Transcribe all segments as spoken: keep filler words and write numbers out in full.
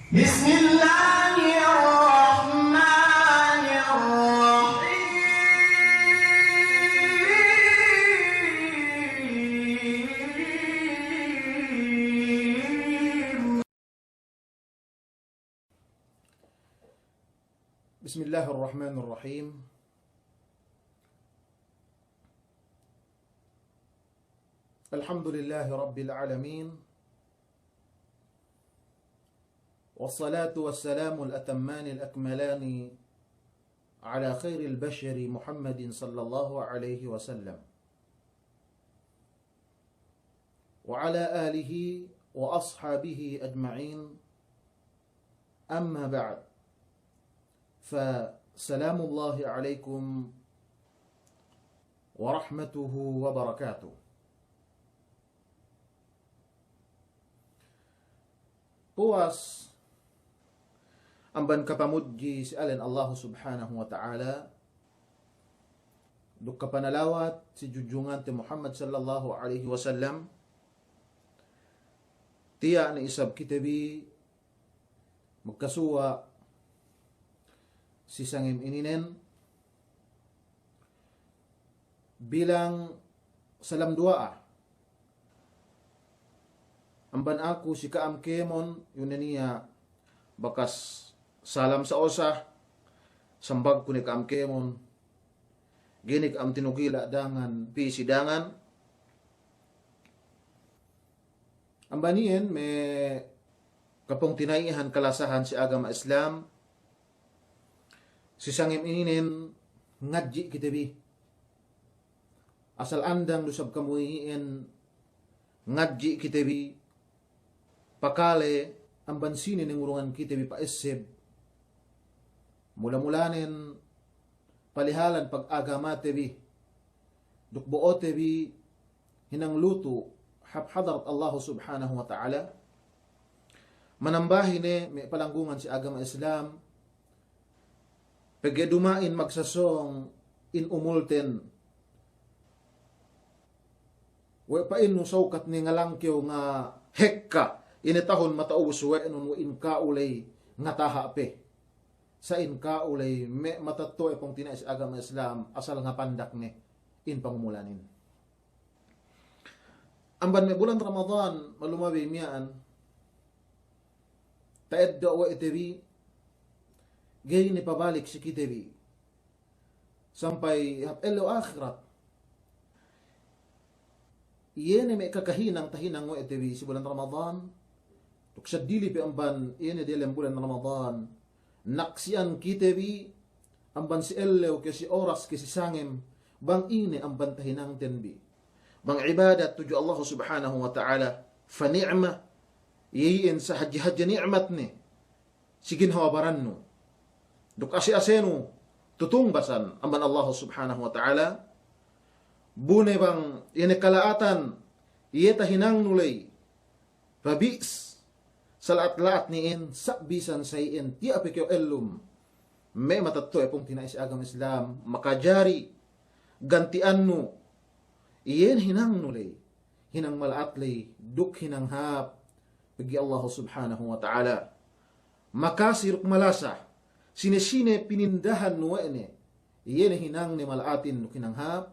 بسم الله الرحمن الرحيم. بسم الله الرحمن الرحيم. الحمد لله رب العالمين. والصلاة والسلام الأتمان الأكملان على خير البشر محمد صلى الله عليه وسلم وعلى آله وأصحابه أجمعين. أما بعد، فسلام الله عليكم ورحمته وبركاته. Puwas amban kapamudji si ēn Allahu Subhanahu wa Ta'ala, duk kapanalawat si junjungante Muhammad sallallahu alaihi wasallam, tiya' ne isab kite bi magkasuwa' si sangem ininen, bilang salam duwa'a amban aku si ka'am kēmon, iyu ne niya' bakas salam sa'osa, sambagku ne ka'am kēmon, ga'i ne ka'am tinugila' dangan pī si dangan. Amban iyan me' kapungtina'ihan kalasahan si agama Islam, si sangem ininen ngadji' kite bi. Asal andang du isab kamu iyan ngadji' kite bi, pakale amban sine ne ngurungan kite bi pa'esseb. Mula-mulanen palihalan pag-agamate bi, duk bo'ote bi hinang lutu' hap hadarat Allahu Subhanahu wa Ta'ala. Manambahi ne me' palanggungan si agama Islam, pegge' duma'in magsasōng in umulten, we' pa'innu sōkat ne ngalangkew ngahekka, ine tahun mata'ubus we' nun, we' in ka'u ley ngataha' pe. Sa' in ka'u ley me' matetto'e pungtina'i si agama Islam, asal ngapandak ne in pangumulanin. Amban me' bulan Ramadan, malumabi miya'an, ta'eddo' we' te bi, ga'i ne pabalik si kite bi sampay hap ellew ahirat. Iye ne me' kakahinang tahinang we' te bi si bulan Ramadan, duk seddili pe amban iye ne diyalem bulan Ramadan, naksi'an kite bi amban si ellew ke si oras ke si sangem, bang ine amban tahinangten bi. Bang ibadat tudju Allahu Subhanahu wa Ta'ala, fa ni'ma, iye iyan sahadje-hadje ni'mat ne si ginhawa barannu duk ase-asenu tutungbasan amban Allahu Subhanahu wa Ta'ala. Bu ne bang iye ne kala'atan iye tahinangnu ley, pabi's sala'at-la'at ne iyan, sa' bisan sa' iyan tiya' pe kew ellum me' matetto'e pungtina'i si agama Islam, makajari ganti'annu iye ne hinangnu ley, hinang mala'at ley duk hinang hāp, pegge' Allahu Subhanahu wa Ta'ala makasi duk malasa. Sine-sine pinindahannu we' ne, iye ne hinangne mala'atin duk hinang hāp,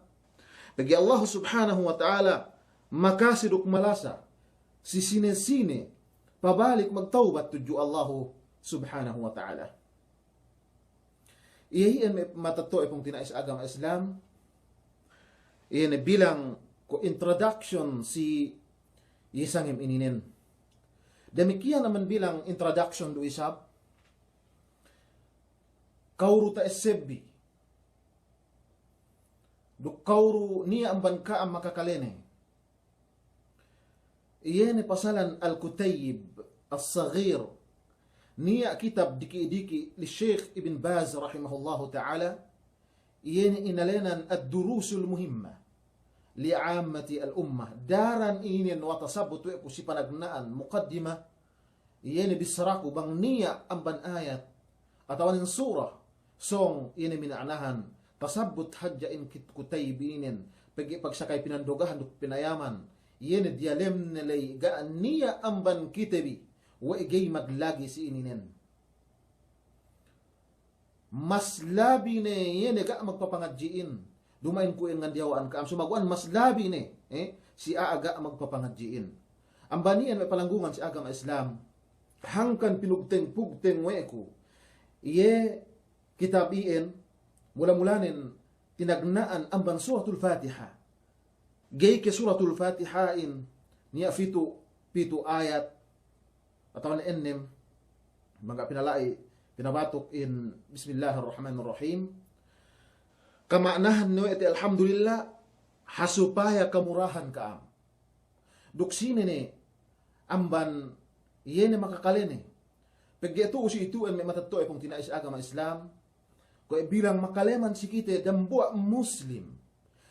pegge' Allahu Subhanahu wa Ta'ala makasi duk malasa si sine-sine pabalik magtawbat tudju Allahu Subhanahu wa Ta'ala. Iye iyan me' matetto'e pungtina'i si agama Islam, iye ne bilang ko' introduction si iye sangem ininen. Damikiyan amban bilang introduction du isab, kawru ta'essebbi duk kawru niya' amban ka'am makakalene. Iye ne pasalan Al-Kutayyib As-Saghir, niya' kitab diki'-diki' li Sheikh Ibn Baz rahimahullahu ta'ala, iye ne inalenan Ad-Durusul Muhimma li Ammati Al-Ummah. Daran inin wata sabut we' ku si panagna'an mukaddima, iye ne bissaraku bang niya' amban ayat atawanen sura, sōng iye ne mina'nahan tasabut hadja in kit-, Kutayyib inin, pegge' pagsakay pinandogahan duk pinayaman, iye ne diyalemne ley ga' niya' amban kite bi we' ga'i maglagi si ininen. Mas labi ne iye ne ga' magpapangadji'in. Duma'in ku iyan ngan diyawa'an ka'am. Sumaguwa'an mas labi ne, eh, si a'a ga' magpapangadji'in. Amban iyan me' palanggungan si agama Islam. Hangkan pinugteng-pugteng we' ku iye kitab iyan, mula-mulanen tinagna'an amban Suratul Fatiha. Ga'i ke Suratul Fatihahin, niya' pitu', pitu' ayat, atawa ennem, mangga' pinala'i, pinabatuk in Bismillahirrahmanirrahim. Kama'nahan ne we' te Alhamdulillah, ha supaya kamurahan ka'am. Duk sine ne amban iye ne makakalene. Pegge' tu'u si itu'en me' matetto'e pungtina'i si agama Islam. Kuwe' bilang makaleman si kite dambuwa' Muslim.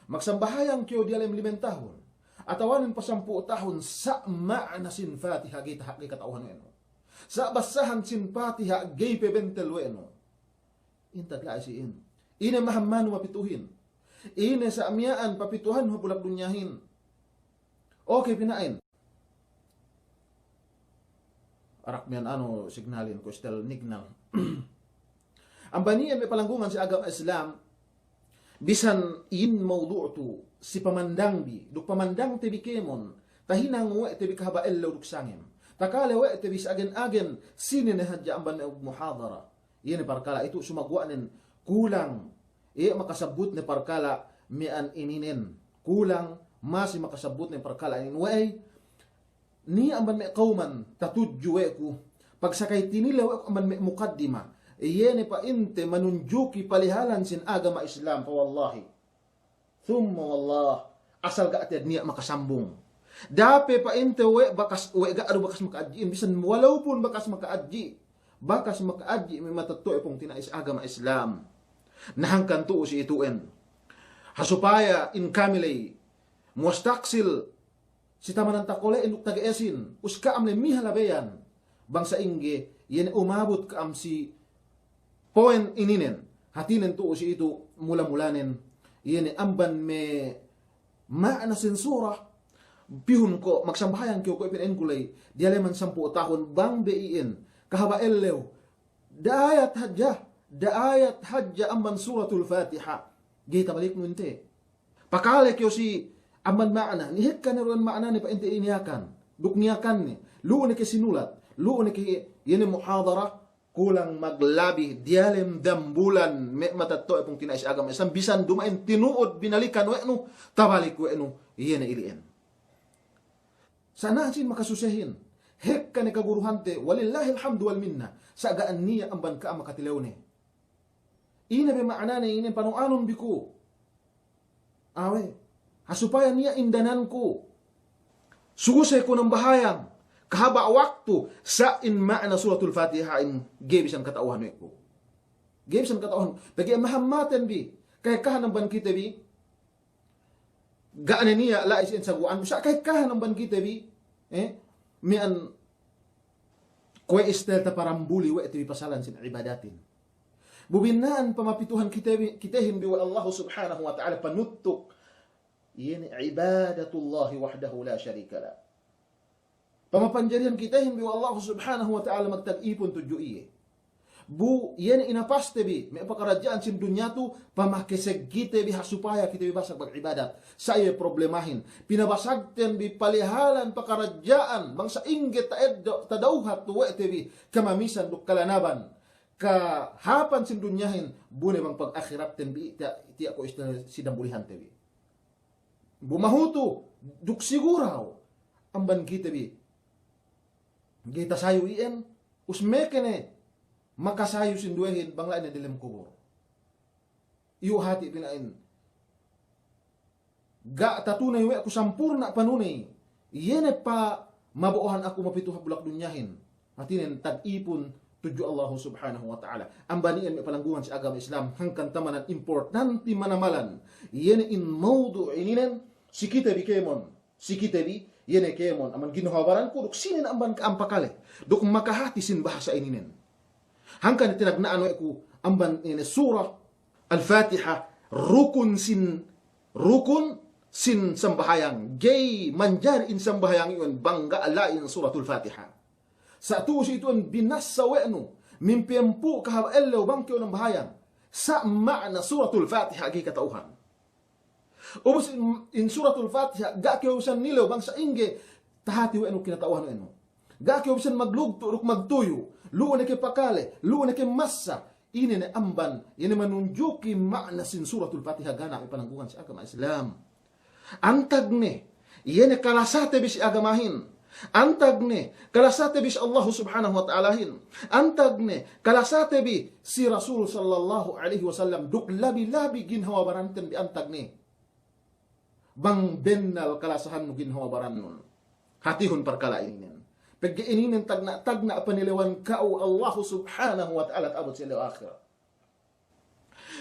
Magsambahayang kew diyalem limen tahun. Atawanen pasampū' tahun sa' ma'ana sin Fatiha ga'i taha', ga'i kata'uhan we' nu. Sa' bassahan sin Fatiha ga'i pe bentel we' nu. Intag la'i si in. Ine mahammanu mapituhin. Ine sa' miya'an papituhannu ha bulak dunyahin. Oke, pina'in. Arak miya'an anu signalin, kuwe' istel nignal. Amban iyan me' palanggungan si agama Islam, bisan in mawdu' tu si pamandangbi, duk pamandangte bi kēmon, tahinang we' te bi kahaba' ellew duk sangem. Takale we' te bi si agen-agen, sine ne hadja amban me' muhadara. Iye ne parkala' itu sumaguwa'nen kulang. Iye makasabbut ne parkala' miya'an ininen. Kulang, masi makasabbut ne parkala' inin. We'ey, niya' amban me' kawman tatudju we' ku. Pagsakay tinilew we' ku amban me' mukaddima. Iye ne pa'inte manunjuki palihalan sin agama Islam, fa wallahi. Thumma wallah, asal ga' te'ed niya' makasambung. Dape pa'inte we' bakas, we' ga' du bakas maka'adji'in, bisan walaupun bakas maka'adji', bakas maka'adji' me' matetto'e pungtina'i si agama Islam. Na hangkan tu'u si itu'en. Ha supaya in kami ley mustaksil si tamanan takole'in duk tage'esin, us ka'am le miha labeyan. Bang sa'ingge, iye ne umabut ka'am si powen ininen, hatinen tu'u si itu mula-mulanen, iye ne amban me' ma'ana sin sura, pihun ko' magsambahayang kew ko' ipin engkuley, diyaleman sampū' tahun, bang be iyan, kahaba' ellew, da ayat hadja, da ayat hadja amban Suratul Fatiha, ga'i tabaliknu inte. Pakale kew si amban ma'ana, ni hekka ne ruwan ma'anane pa'inte iniyakan, duk niyakanne, lu'u ne ke sinulat, lu'u ne ke iye ne muhadara, kulang maglabi diyalem dambulan me' matetto'e pungtina'i si agama Islam, bisan duma'in tinu'ud binalikan we' nu, tabalik we' nu, iye ne ili'en. Sa' na'an sin makasusehin, hekka ne kaguruhante, walillahil hamdu wal minna, sa' ga' niya' amban ka'a makatilewne. Ine be ma'anane inin panu'anun bi ku. Awe'. Ha supaya niya' indananku. Suse ku nambahayang. Kahaba' waktu sa' in ma'ana Suratul Fatiha in ga'i bisan kata'uhan we' ku. Ga'i bisan kata'uhan. Pegge' mahammaten bi. Ka'ekkahan amban kite bi. Ga' ne niya' la'i si in saguwa'an. Sa' ka'ekkahan amban kite bi. Eh? Miya'an kuwe' istel taparambuli we' te bi pasalan sin ibadatin. Bu binna'an pamapituhan kite bi, kitehin bi we' Allahu Subhanahu wa Ta'ala panuttuk. Iye ne ibadatullahi wahdahu la sharika lah. Pamapanjarihan kitehin bi we' Allahu Subhanahu wa Ta'ala magtag ipun tudju iye. Bu, iye ne inapaste bi, me' pakaradja'an sin dunya tu, pamakeseg kite bi ha supaya kite bi basag mag'ibadat. Sa' iye problemahin. Pinabasagten bi palihalan pakaradja'an, bang sa'ingge ta'eddo', tadawhat tu we' te bi, kamamisan duk kalanaban. Kahāpan sin dunyahin, bu ne bang pag'akhiratten bi, tiya', tiya' ko' istel si dambulihante bi. Bu mahutu, duk siguraw, amban kite bi. Ga'i tasayu iyan, us meke ne, makasayu sinduwehin, bang la'i ne diyalem kubur. Iyu' hati' pina'in. Ga' tatuney we' ku sampurna' panuney. Iye ne pamabo'ohan aku mapitu ha bulak dunyahin. Hatinen tag ipun tudju Allahu Subhanahu wa Ta'ala. Amban iyan me' palanggungan si agama Islam, hangkan tamanan importanti manamalan. Iye ne in mawdu' ininen, si kite bi kēmon. Si kite bi, iye ne kēmon, amban ginhawa baranku, duk sine ne amban ka'am pakale. Duk makahati sin bahasa ininen. Hangkan tinagna'an we' ku, amban ine Surah Al-Fatiha, rukun sin, rukun sin sambahayang. Ga'i manjari in sambahayang iyan bang ga' la'i in Suratul Fatiha. Sa' tu'u si itu'en binassa we' nu, mimpi empū' kahaba' ellew bang kew nambahayang. Sa' ma'na Suratul Fatiha ga'i kata'uhan. Ubus in, in Suratul Fatiha, ga' kew bisan nilew bang sa'ingge tahati we' nu kinata'uhan we' nu. Ga' kew bisan maglugtu' duk magtuyu', lu'u ne ke pakale, lu'u ne ke massa, ine ne amban, ine manunjuki ma'na sin Suratul Fatiha ga' ne me' pananggungan si agama Islam. Antag ne, iye ne kalasate bi si agamahin. Antag ne, kalasate bi si Allahu Subhanahu wa Ta'alahin. Antag ne, kalasate bi si Rasul sallallahu alaihi wasallam. Duk labi-labi ginhawa baranten bi antag ne. Bang bennal kalasahannu ginhawa barannun. Hatihun parkala' ininen. Pegge' ininen tagna'-tagna' panilewan ka'u Allahu Subhanahu wa Ta'ala ta'abut si ellew ahirat.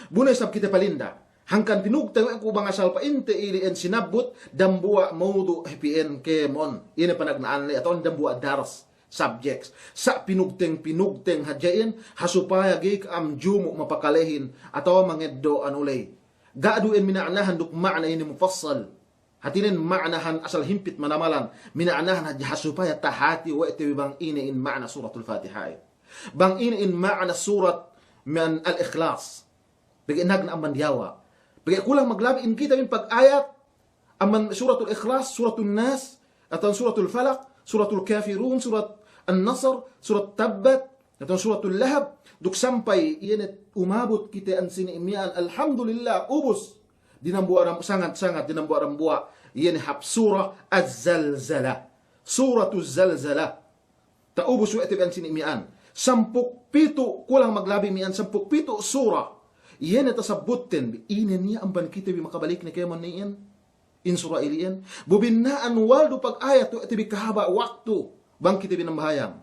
Bu ne isab kite palinda. Hangkan pinugteng we' ku bang asal pa'inte ili'en sinabbut dambuwa' mawdu' hep iyan kēmon. Ine panagna'an le atawa dambuwa' dars, subjects. Sa' pinugteng-pinugteng hadja iyan, ha supaya ga'i ka'am jumu' mapakalehin atawa mangeddo' anu ley. Ga' du iyan mina'nahan duk ma'na ine mufassal. Hātinen ma'nahan asal himpit manamalan, mina'nahan hadja ha supaya tahati we' te bi bang ine in ma'na Suratul Fatiha. Bang ine in ma'na surat miya'an Al-Ikhlas. Pegge' nagna' amban diyawa'. Pegge' kulang maglabi in kite bi pag-ayat amban Suratul Ikhlas, Suratun Nas, atawa Suratul Falaq, Suratul Kafirun, Surat An-Nasr, Surat Tabbat, atawa Suratul Lahab, duk sampay iye ne umabut kite ensini' miya'an, alhamdulillah, ubus. Dinambuwa' ram-, sangat-sangat dinambuwa'-dambuwa' iye ne hap Surah Az-Zalzalah. Suratuz Zalzalah. Ta'ubus we' te bi ensini' miya'an. Sampū' pitu', kulang maglabi miya'an sampū' pitu' surah. Iye ne tasabbutten bi, ine niya' amban kite bi makabalik ne kēmon ne iyan. In surah ili'en. Bu binna'an wal du pag-ayat we' te bi kahaba' waktu. Bang kite bi nambahayang.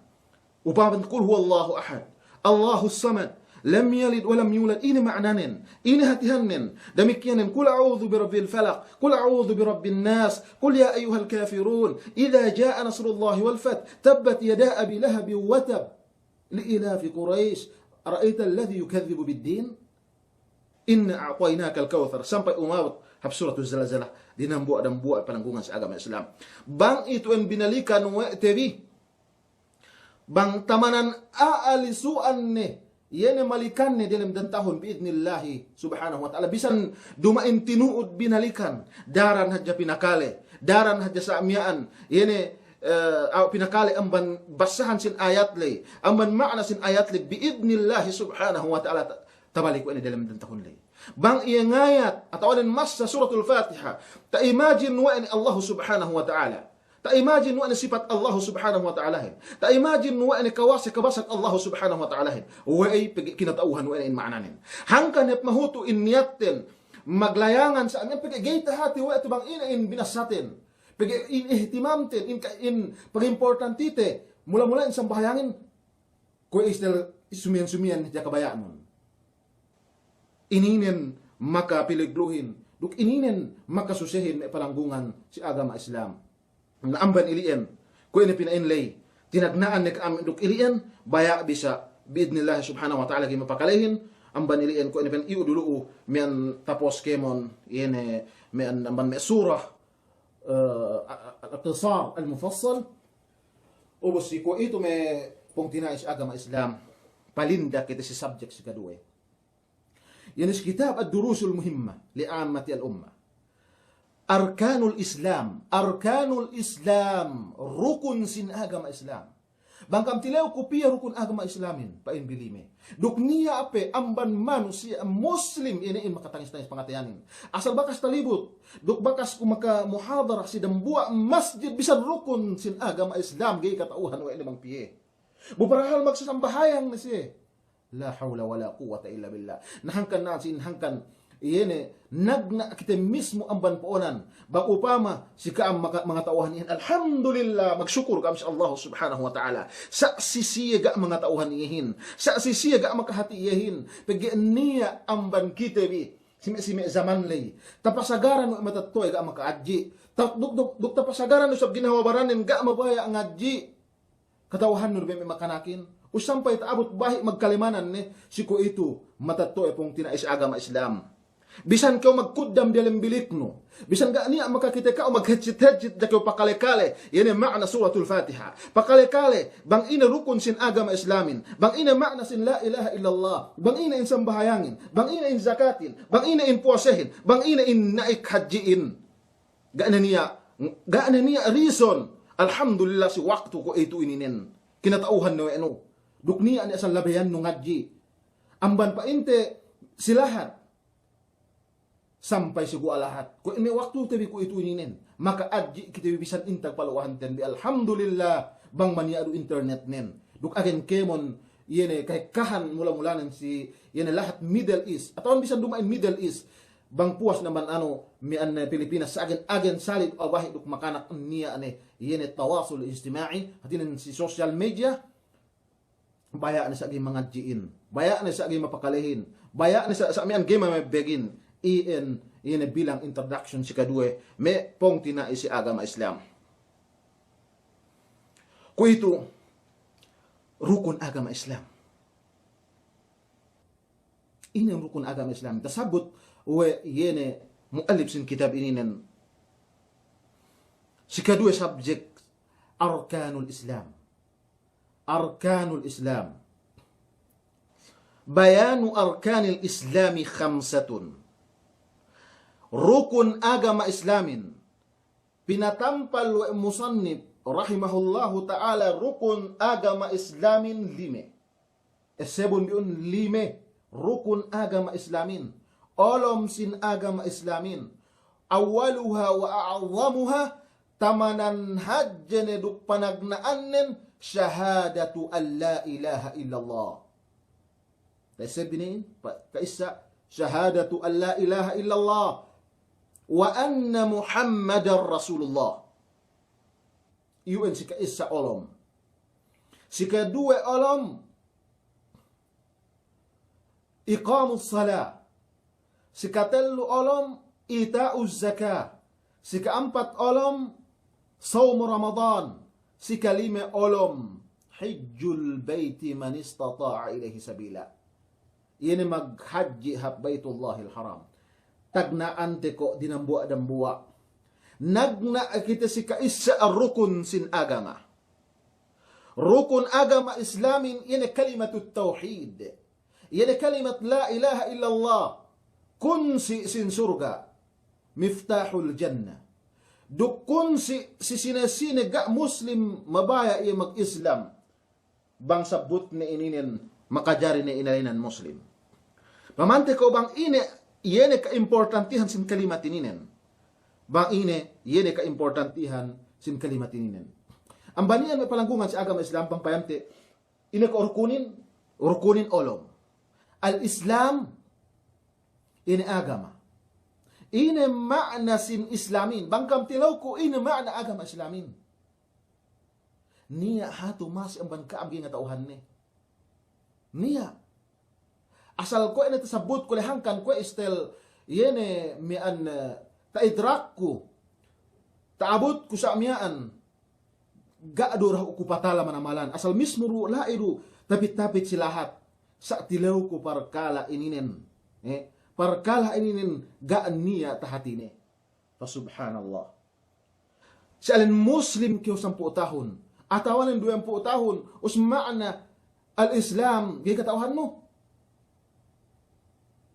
Upamanen Qul huwallahu ahad, Allahus samad, lam yalid wa lam yulad, ine ma'nanen, ine hātihannen, damikkiyanen, Qul a'udhu birabbil falaq, Qul a'udhu birabbin nas, Qul ya ayyuhal kafirun, idha ja'a nasrullahi wal fath, tabbat yada abi lahabin wa tabb, li ilafi Quraysh, ara'aytal ladhi yukadhdhibu bid din, inna a'taynakal kawthar, sampay umabut hap Suratuz Zalzalah, dinambuwa'-dambuwa' pananggungan si agama Islam. Bang itu'en binalikan we' te bi, bang tamanan a'a lisu'an ne, iye ne malikan ne delem dantahun bi'idnillahi subhanahu wa ta'ala. Bisan duma'in tinu'ud binalikan, daran hadja pinakale, daran hadja sa' miya'an, iye ne, eh, aw pinakale amban basahan sin ayat ley, amban ma'na sin ayat ley, bi'idnillahi subhanahu wa ta'ala ta-, tabalik we' ne delem dantahun ley. Bang iye ngayat, atawa den massa Suratul Fatiha, ta-imagine we' ne Allahu subhanahu wa ta'ala. Ta-imagine we' ne sipat Allahu subhanahu wa ta'alahin. Ta-imagine we' ne kawasa kabasak Allahu subhanahu wa ta'alahin. We'ey pegge' kinata'uhan we' ne in ma'nanen. Hangkan hep mahutu' in niyatten maglayangan sa' amin pegge' ga'i tahati we' te bang ine in binassaten. Pegge' in ihtimamten, in ka-, in pagimportantite, mula-mula in sambahayangin, kuwe' istel sumiyan-sumiyan hadja kabaya'nun. Ininen makapiligluhin, duk ininen makasusehin me' palanggungan si agama Islam. Na amban ili'en, kuwe' ine pina'in ley, tinagna'an ne ka'am duk ili'en, baya' bisa bi'idnillahi subhanahu wa ta'ala ga'i mapakalehin, amban ili'en kuwe' ine pina'in iyu' du lu'u, miya'an tapos kēmon, iye ne miya'an amban me' surah, eh, a-, a-, al-qisar al-mufassal, ubus si kuwe' itu me' pungtina'i si agama Islam, palinda kite si subject si kaduwe. Iye ne si kitab Ad-Durusul Muhimma li Ammati al-Umma. Arkanul Islam, Arkanul Islam, rukun sin agama Islam. Bang ka'am tilewku piye rukun agama Islamin, pa'in bi lime. Duk niya' pe amban manusiya' Muslim inin makatangis-tangis pangateyanin. Asal bakas talibut, duk bakas ku makamuhadarah si dambuwa' masjid bisan rukun sin agama Islam ga'i kata'uhan we' ne bang piye. Bu parahal magsasambahayang ne siye. La hawla wala quwwata illa billah. Na hangkan na'an sin hangkan, iye ne, nagna' kite mismu amban po'onan. Bang upama, si ka'am maka-, mangata'uhan iyan, alhamdulillah, magsukul ka'am si Allah subhanahu wa ta'ala. Sa' si siye ga' mangata'uhan iyehin. Sa' si siye ga' makahati iyehin. Pegge' niya' amban kite bi, si me', si me' jaman ley. Tapasagaran we' matetto'a ga' maka'adji'. Ta-, duk, duk, duk tapasagaran du isab ginhawa baranen ga' mabaya' ngadji'. Kata'uhannu du be me' makanakin, u sampay ta'abut bahi' magkalimanan ne, si kuwe'itu matetto'e pungtina'i si agama Islam. Bisan kew magkuddam diyalem biliknu. Bisan ga' niya' makakite ka'u, maghejjit-hejjit hadja kew pakale-kale. Iye ne ma'na Suratul Fatiha. Pakale-kale, bang ine rukun sin agama Islamin. Bang ine ma'na sin la ilaha illallah. Bang ine in sambahayangin. Bang ine in zakatin. Bang ine in puwasehin. Bang ine in na'ik hajji'in. Ga' ne niya', ga' ne niya' reason. Alhamdulillah si waktu kuwe'itu ininen. Kinata'uhan ne we' nu. Duk niya' ne asal labeyannu ngadji'. Amban pa'inte si lahat. Sampay si guwa' lahat. Kuwe' me' waktute bi kuwe'itu ininen. Maka adji' kite bi bisan intag paluwahanten bi. Alhamdulillah. Bang maniya' du internetnen. Duk agen kēmon, iye ne kahekkahan mula-mulanen si, iye ne lahat Middle East. Atawa bisan duma'in Middle East. Bang puwas ne amban anu, miya'an Pilipinas, sa agen, agen salib abahi duk makanak niya' ne, iye ne tawasul ijtima'i, hātinen si social media, baya' ne sa ga'i mangadji'in, baya' ne sa ga'i mapakalehin, baya' ne sa, sa miya'an ga'i mamebegin, iyan, iye ne bilang introduction si kaduwe, me' pungtina'i si agama Islam. Kuwe'itu, rukun agama Islam. Ine rukun agama Islam. Tasabbut we' iye ne mu'allif sin kitab ininen. Si kaduwe subject, arkanul Islam. Arkanul Islam. Bayanu arkanil Islami khamsatun. Rukun agama Islamin. Pinatampal we' musannif rahimahullahu ta'ala rukun agama Islamin lime. Essebun bi'un lime rukun agama Islamin. Olom sin agama Islamin. Awwaluha wa a'zamuha, tamanan hadje ne duk panagna'annen, shahadatu an la ilaha illallah. Ta'esseb bi ne in, pa-, ka'issa, shahadatu an la ilaha illallah wa anna Muhammadar Rasulullah. Iyu'en si ka'issa olom. Si kaduwe olom, iqamus salah. Si katellu olom, ita'uz zakah. Si ka'ampat olom, sawmu Ramadan. Si kalime olom, hijjul bayti man istata'a ilayhi sabila. Iye ne maghadji' hap Baytullahil Haram. Tagna'ante ko' dinambuwa'-dambuwa'. Nagna' kite si ka'issa rukun sin agama. Rukun agama Islamin, iye ne kalimatut tawhid. Iye ne kalimat la ilaha illallah. Kunsi' sin surga'. Miftahul jannah. Duk kunsi' si sine-sine ga' Muslim mabaya' iye mag-Islam. Bang sabbutne ininen, makajari ne inēnan Muslim. Pamante ko' bang ine, iye ne ka'importantihan sin kalimat ininen. Bang ine, iye ne ka'importantihan sin kalimat ininen. Amban iyan me' palanggungan si agama Islam, bang payamte, ine ko' rukunin, rukunin olom. Al-Islam, ine agama. Ine ma'na sin Islamin. Bang kam tilewku ine ma'na agama Islamin. Niya' hatu masi amban ka'am ga'i ngata'uhanne. Niya'. Asal kuwe' ne tasabbutku le hangkan kuwe' istel iye ne miya'an, eh, ta'idrakku. Ta'abutku sa' miya'an. Ga' du dahu' ku patala manamalan. Asal mismu du la'i du tapit-tapit si lahat. Sa' tilewku parkala' ininen. Eh, parkala' ininen ga' niya' tahatine. Fa subhanallah. Sa'alen Muslim kew sampū' tahun, atawanen duwempū' tahun, us ma'na al-Islam, ga'i kata'uhannu.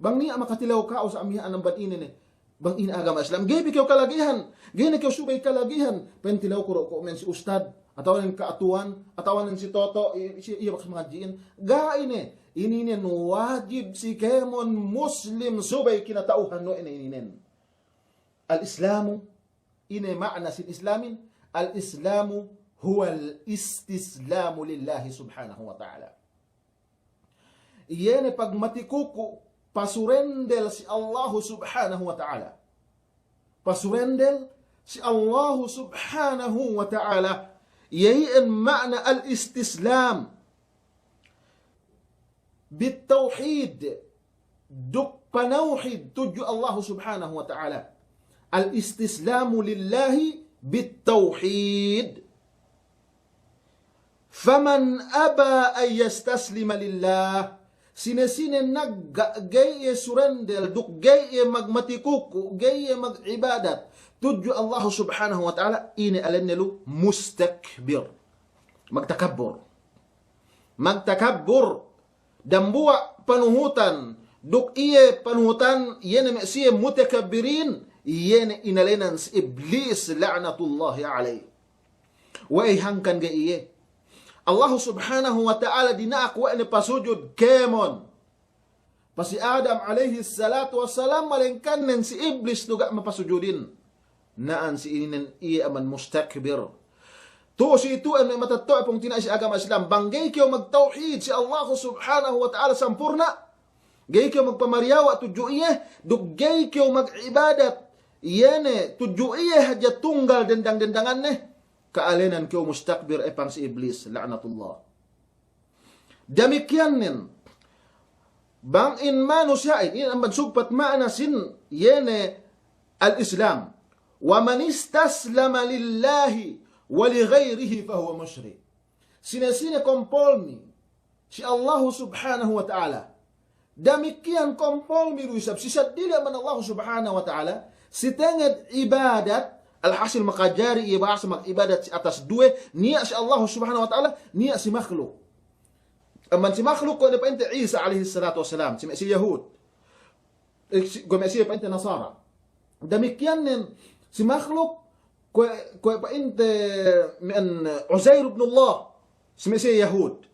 Bang niya' makatilew ka'u sa' miya'an amban ine ne, bang ine agama Islam, ga'i bi kew kalagihan, ga'i ne kew subey kalagihan, pa'in tilewku du ko' men si ustad, atawanen ka'atuwan, atawanen si toto', i-, si, iye bakas mangadji'in. Ga'i ne, ininen wajib si kēmon Muslim subey kinata'uhan we' ne ininen. Al-Islamu, ine ma'na sin Islamin? Al-Islamu huwal istislamu lillahi subhanahu wa ta'ala. Iye ne pagmatikuku, pasurendel si Allahu subhanahu wa ta'ala. Pasurendel si Allahu subhanahu wa ta'ala. Iye iyan ma'na al-istislam. Bit-tawhid, duk panawhid tudju Allahu subhanahu wa ta'ala. Al-istislamu lillahi bit-tawhid. Faman aba an yastaslima lillah, Sine-sine nagga' ga'i iye surendel, duk ga'i iye magmatikuku, ga'i iye mag'ibadat tudju Allahu Subhanahu wa Ta'ala, ine alenne lu? Mustakbir. Magtakabbur. Magtakabbur. Dambuwa' panuhutan, duk iye panuhutan, iye ne me' siye mutakabbirin, iye ne inalenan si Iblis la'natullahi alayh. We'ey hangkan ga'i iye? Allahu Subhanahu wa Ta'ala dina'ak we' ne pasujud kēmon. Pa si Adam alayhis salatu wassalam, malengkannen si Iblis du ga' mapasujudin. Na'an si ininen iye amban mustakbir. Tu'u si itu'en me' matetto'a pungtina'i si agama Islam. Bang ga'i kew magtawhid si Allahu Subhanahu wa Ta'ala sampurna', ga'i kew magpamariyawa' tudju iye, duk ga'i kew mag'ibadat, iye ne tudju iye hadja tunggal dendang-dendanganne, ka'alenan kew mustakbir, epang si Iblis, la'natullah. Damikkiyannen, bang in manusiya'in, in amban sugpat ma'ana sin, iye ne al-Islam. Wa man istaslama lillahi wa li ghayrihi fahuwa mushrik. Sine-sine kompolmi si Allahu Subhanahu wa Ta'ala, damikkiyan kompolmi du isab si seddili amban Allahu Subhanahu wa Ta'ala, si tenged ibadat, alhasil makajari iye bahasa mag'ibadat si atas duwe, niya' si Allahu Subhanahu wa Ta'ala, niya' si makhluk. Amban si makhluk kuwe' ne pa'inte Isa alayhis salatu wassalam, si me' siye Yahud. Eh, si, kuwe' me' siye pa'inte Nasara. Damikkiyannen si makhluk, kuwe', kuwe' pa'inte me' an Uzair ibnullah, si me' siye Yahud.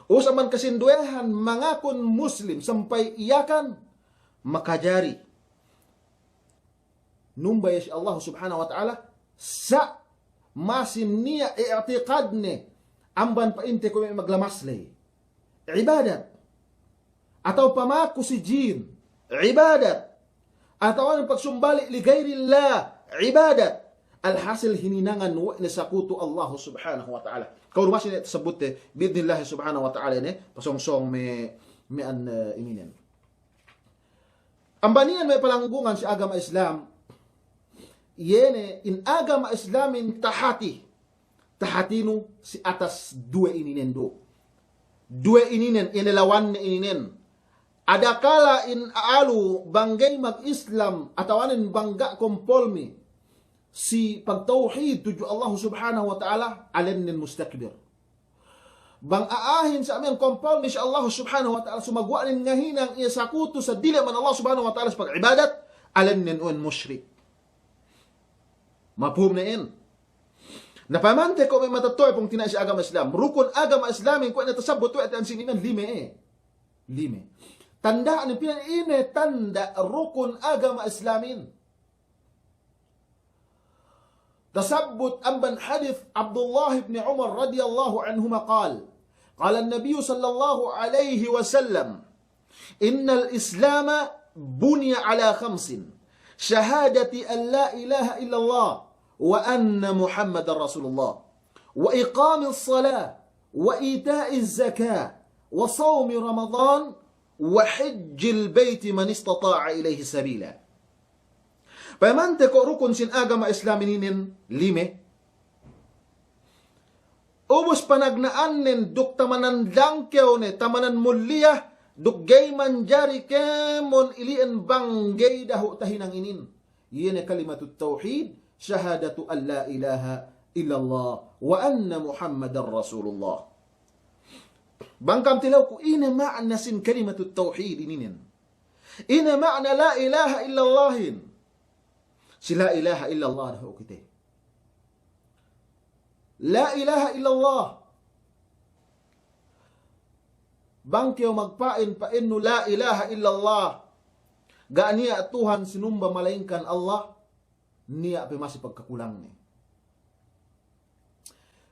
Ubus amban kasinduwehan mangakun Muslim sampay Yakan, makajari numba iye si Allahu Subhanahu wa Ta'ala, sa' masi niya' i'tiqadne amban pa'inte kuwe' me' maglamas ley. Ibadat. Atawa pamaku si jin, ibadat. Atawa ne pagsumbali' li ghayrillah, ibadat. Alhasil hininangan we' ne sakutu Allahu Subhanahu wa Ta'ala. Ka'u du masi ne tasabutte, bi'idnillahi Subhanahu wa Ta'ala ne, pasōng-sōng me', me' an, eh, ininen. Amban iyan me' palanggungan si agama Islam, iye ne in agama Islamin tahati, tahatinu si atas duwe ininen du. Duwe ininen, iye ne lawanne ininen. Adakala in a'alu bang ga'i mag-Islam, atawanen bang ga' kompolmi si pagtawhid tudju Allahu Subhanahu wa Ta'ala, alennen mustakbir. Bang a'ahin sa' miya'an kompolmi si Allahu Subhanahu wa Ta'ala, sumaguwa'nen ngahinang iye sakutu seddili amban Allahu Subhanahu wa Ta'ala si pag'ibadat, alennen uwen mushrik. Mafhum ne in? Na payamante ko' me' matetto'a pungtina'i si agama Islam. Rukun agama Islamin kuwe' ne tasabbut we' te ensininan lime e. Lime. Tanda'ne piyan ine tanda' rukun agama Islamin. Tasabbut amban hadis Abdullah ibn Umar radiyallahu anhuma qal, qala an-Nabiyyu sallallahu alayhi wa sallam, "Innal Islama buniya ala khamsin, shahadati an la ilaha illallah wa anna Muhammadan Rasulullah, wa iqamis salah, wa ita'iz zakah, wa sawmi Ramadan, wa hajjil bayti man istata'a ilayhi sabila." Payamante ko' rukun sin agama Islam ininen lime. Ubus panagna'annen duk tamanan dangkew ne, tamanan mulliya, duk ga'i manjari kēmon ili'en bang ga'i dahu' tahinang inin. Iye ne kalimatut tawhid, shahadatu an la ilaha illallah wa anna Muhammadan Rasulullah. Bang kam tilewku ine ma'na sin kalimatut tawhid ininen. Ine ma'na la ilaha illallahin? Si la ilaha illallah dahu' kite. La ilaha illallah. Bang kew magpa'in, pa'innu la ilaha illallah, ga' niya' Tuhan sinumba malaingkan Allah, niya' pe masi pagkakulangne.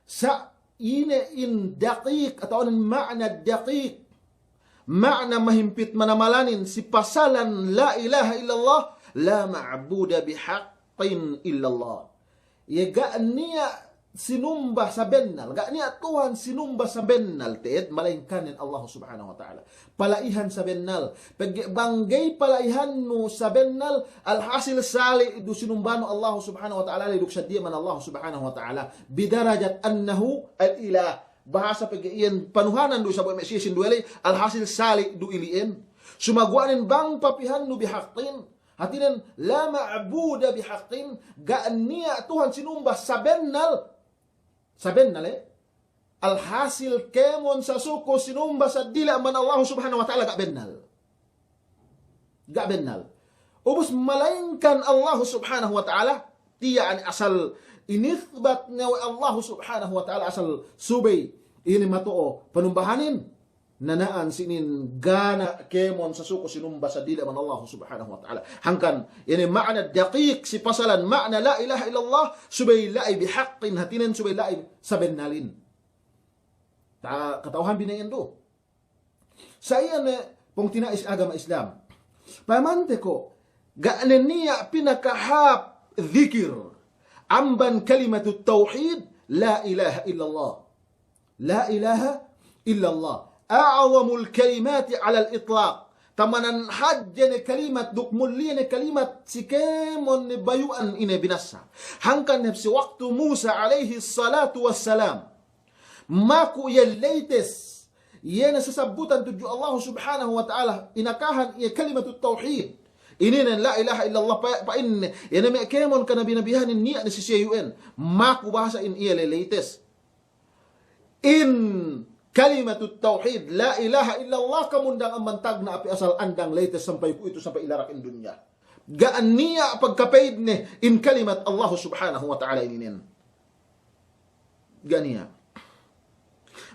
Sa' ine in daqiq, atawa ma'na daqiq, ma'na mahimpit manamalanin si pasalan la ilaha illallah, la ma'buda bihaqqin illallah. Iye ga' niya' sinumba sabennal, ga' niya' Tuhan sinumba sabennal te'ed malaingkanen Allah Subhanahu wa Ta'ala. Pala'ihan sabennal. Pegge' bang ga'i pala'ihannu sabennal, alhasil sali' du sinumbanu Allah Subhanahu wa Ta'ala, la'i duk saddiya man Allah Subhanahu wa Ta'ala. Bidarajat annahu al-ilah. bahasa pegge' iyan panuhanan du isab we' me' siye sinduwe ley, alhasil sali' du ili'in. Sumaguwa'nen bang papihannu bihaqqin, hātinen la ma'buda bihaqqin, ga' niya' Tuhan sinumba sabennal, sabennal, eh? Alhasil kēmon sasuku sinumba seddili amban Allahu Subhanahu wa Ta'ala, ga' bennal. Ga' bennal. Ubus malaingkan Allahu Subhanahu wa Ta'ala, tiya' ine asal inisbat ne we' Allahu Subhanahu wa Ta'ala asal subey ine mato'o panumbahanin, nana'an sinin ga' niya' kēmon sasuku sinumba seddili amban Allahu Subhanahu wa Ta'ala. Hangkan ine ma'na daqiq si pasalan ma'na la ilaha illallah, subey la'i bihaqqin, hātinen subey la'i sabennalin. Ta-, kata'uhan bi ne iyan du. Sa iyan ne pungtina'i si agama Islam. Payamante ko', ga' ne niya' pinakahāp dikir amban kalimatut tawhid, la ilaha illallah. La ilaha illallah. A'zamul kalimati alal itlaq. Tamanan hadje ne kalimat duk mulliya ne kalimat si kēmon ne bayu'an ine binassa. Hangkan ne si waktu Musa alayhis salatu wassalam maku iye latest, iye ne sasabbutan tudju Allahu Subhanahu wa Ta'ala, inakahan iye kalimatut tawhid. Ininen la ilaha illallah pa-, pa'inne, iye ne me' kēmon kanabi-nabihanin niya' ne si siye iyu'en. Maku bahasa in iye le latest. In kalimatut tawhid, la ilaha illallah, kamundang amban tagna' pe asal andang latest sampay kuwe'itu sampay ilarak in dunya. Ga' niya' pagkapeydne in kalimat Allahu Subhanahu wa Ta'ala ininen. Ga' niya'.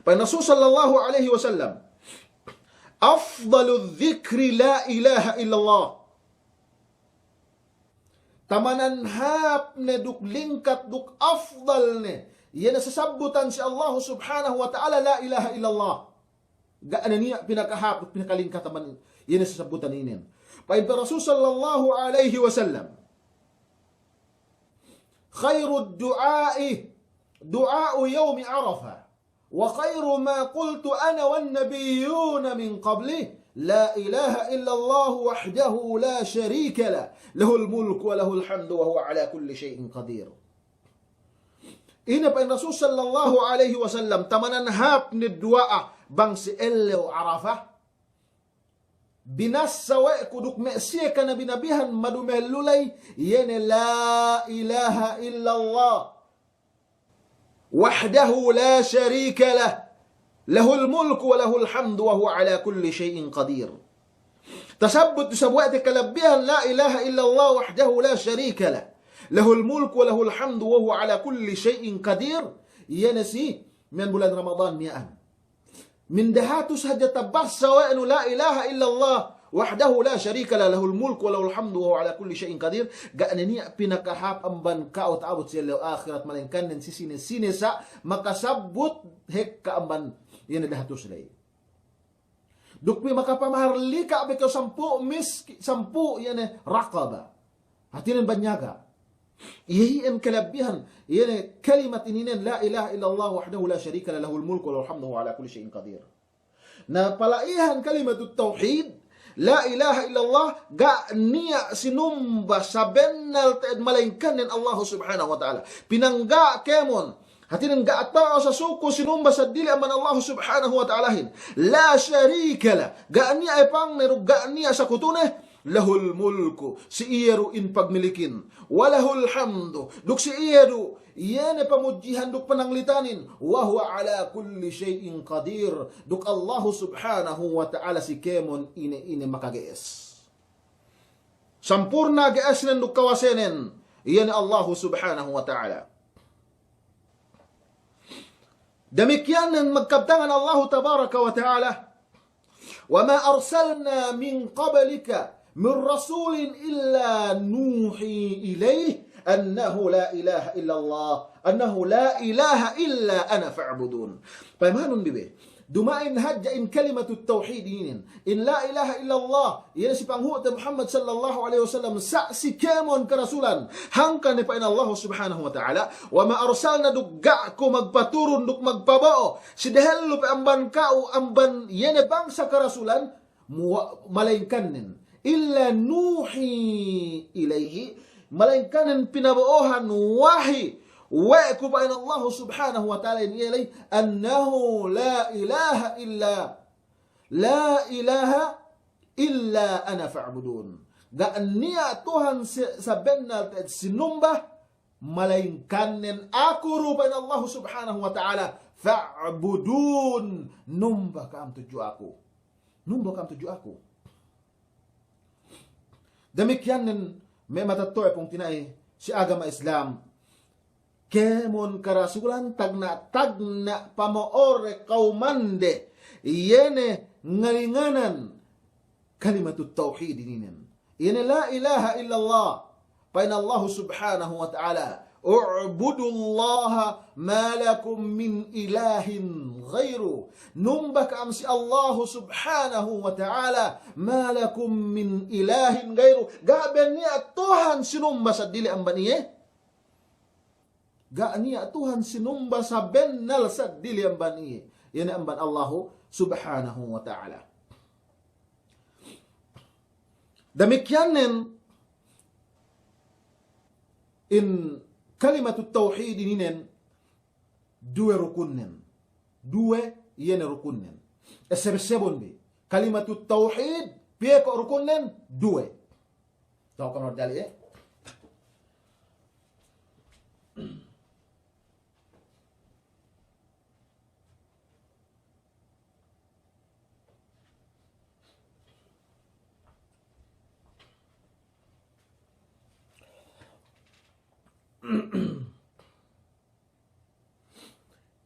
Pa'in Rasul sallallahu alayhi wasallam, "Afdaludh dhikri la ilaha illallah." Tamanan hāp ne duk lingkat duk afdal ne, iye ne sasabbutan si Allahu Subhanahu wa Ta'ala la ilaha illallah. Ga' ne niya' pinakahāp duk pinakalingkat amban iye ne sasabbutan inin. Pa'in pe Rasul sallallahu alayhi wasallam, "Khairud du'a'i du'a'u yawmi Arafah, wa khairu ma qultu ana wan nabiyyuna min qabli, la ilaha illallah wahdahu la sharika lah, lahul mulku wa lahul hamdu wa huwa ala kulli shay'in qadir." Ine pa'in Rasul sallallahu alayhi wasallam, tamanan hāp ne duwa'a bang si ellew Arafah, binassa we' ku duk me' siye kanabi-nabihan madumellu ley, iye ne la ilaha illallah wahdahu la sharika lah, lahul mulku wa lahul hamdu wa huwa ala kulli shay'in qadir. Tasabbut du isab we' te kalabbihan la ilaha illallah wahdahu la sharika lah, lahul mulku wa lahul hamdu wa huwa ala kulli shay'in qadir. Iye ne si miya'an bulan Ramadan miya'an. Min dahatus hadja tabassa we' nu la ilaha illallah wahdahu la sharika lah, lahul mulku wa lahul hamdu wa huwa ala kulli shay'in qadir. Ga' ne niya' pinakahāp amban ka'u ta'abut si ellew ahirat, malaingkan nen si sine-sine sa' makasabbut hekka amban iye ne dahatus ley. Duk pi makapamahar lika' be kew sampū' miski-, sampū' iye ne raqaba. Hātinen banyaga'. Iye iyan kalabbihan, iye ne kalimat ininen la ilaha illallah wahdahu la sharika lah, lahul mulku wa lahul hamdu wa huwa ala kulli shay'in qadir. Na pala'ihan kalimatut tawhid, la ilaha illallah, ga' niya' sinumba sabennal te'ed malaingkan nen Allahu Subhanahu wa Ta'ala. Pinangga' kēmon, hātinen ga' ta'u sasuku sinumba seddili amban Allahu Subhanahu wa Ta'alahin. La sharika lah, ga' niya' epangne duk ga' niya' sakutune, lahul mulku, si iye du in pagmilikin, wa lahul hamdu, duk si iye du iye ne pamudjihan duk pananglitanin, wa huwa ala kulli shay'in qadir, duk Allahu Subhanahu wa Ta'ala si kēmon ine-ine makage'es. Sampurna' ge'esnen duk kawasenen, iye ne Allahu Subhanahu wa Ta'ala. Damikkiyan nen magkabtangan Allahu Tabaraka wa Ta'ala, "Wa ma arsalna min qablika min rasulin illa nuhi ilayhi annahu la ilaha illallah, annahu la ilaha illa ana fa'budun." Payamanun bi be. Duma'in hadja in kalimatut tawhid inin. In la ilaha illallah, iye ne si panghu'te Muhammad sallallahu alayhi wasallam, sa' si kēmon karasulan. Hangkan ne pa'in Allahu Subhanahu wa Ta'ala, "Wa ma arsalna," duk ga' ku magpaturun duk magpabo'o si dehellu pe amban ka'u, amban iye ne bangsa karasulan, muwa-, malaingkan nen, "illa nuhi ilayhi," malaingkan nen pinabo'ohan wahi, we' ku pa'in Allahu Subhanahu wa Ta'ala in iye ley, "Annahu la ilaha illa, la ilaha illa ana fa'budun." Ga' niya' Tuhan se-, sabennal te'ed sinumba, malayingkannen aku du pa'in Allahu Subhanahu wa Ta'ala, fa'budun, numba ka'am tudju aku. Numba ka'am tudju aku. Damikkiyannen me' matetto'e pungtina'i si agama Islam. Kēmon karasulan tagna'-tagna' pamo'ore kawmande, iye ne ngalinganan kalimatut tawhid ininen. Iye ne la ilaha illallah. Pa'in Allahu Subhanahu wa Ta'ala, "U'budullaha ma lakum min ilahin ghairu." Numba ka'am si Allahu Subhanahu wa Ta'ala, "Ma lakum min ilahin ghairu." Ga' be niya' Tuhan sinumba seddili amban iye. Ga' niya' Tuhan sinumba sabennal seddili amban iye. Iye ne amban Allahu Subhanahu wa Ta'ala. Damikkiyannen in kalimatut tawhid ininen duwe rukunnen. Duwe iye ne rukunnen. Esseb-essebun bi. Kalimatut tawhid, piye ko' rukunnen? Duwe. Tau kanu dali, eh?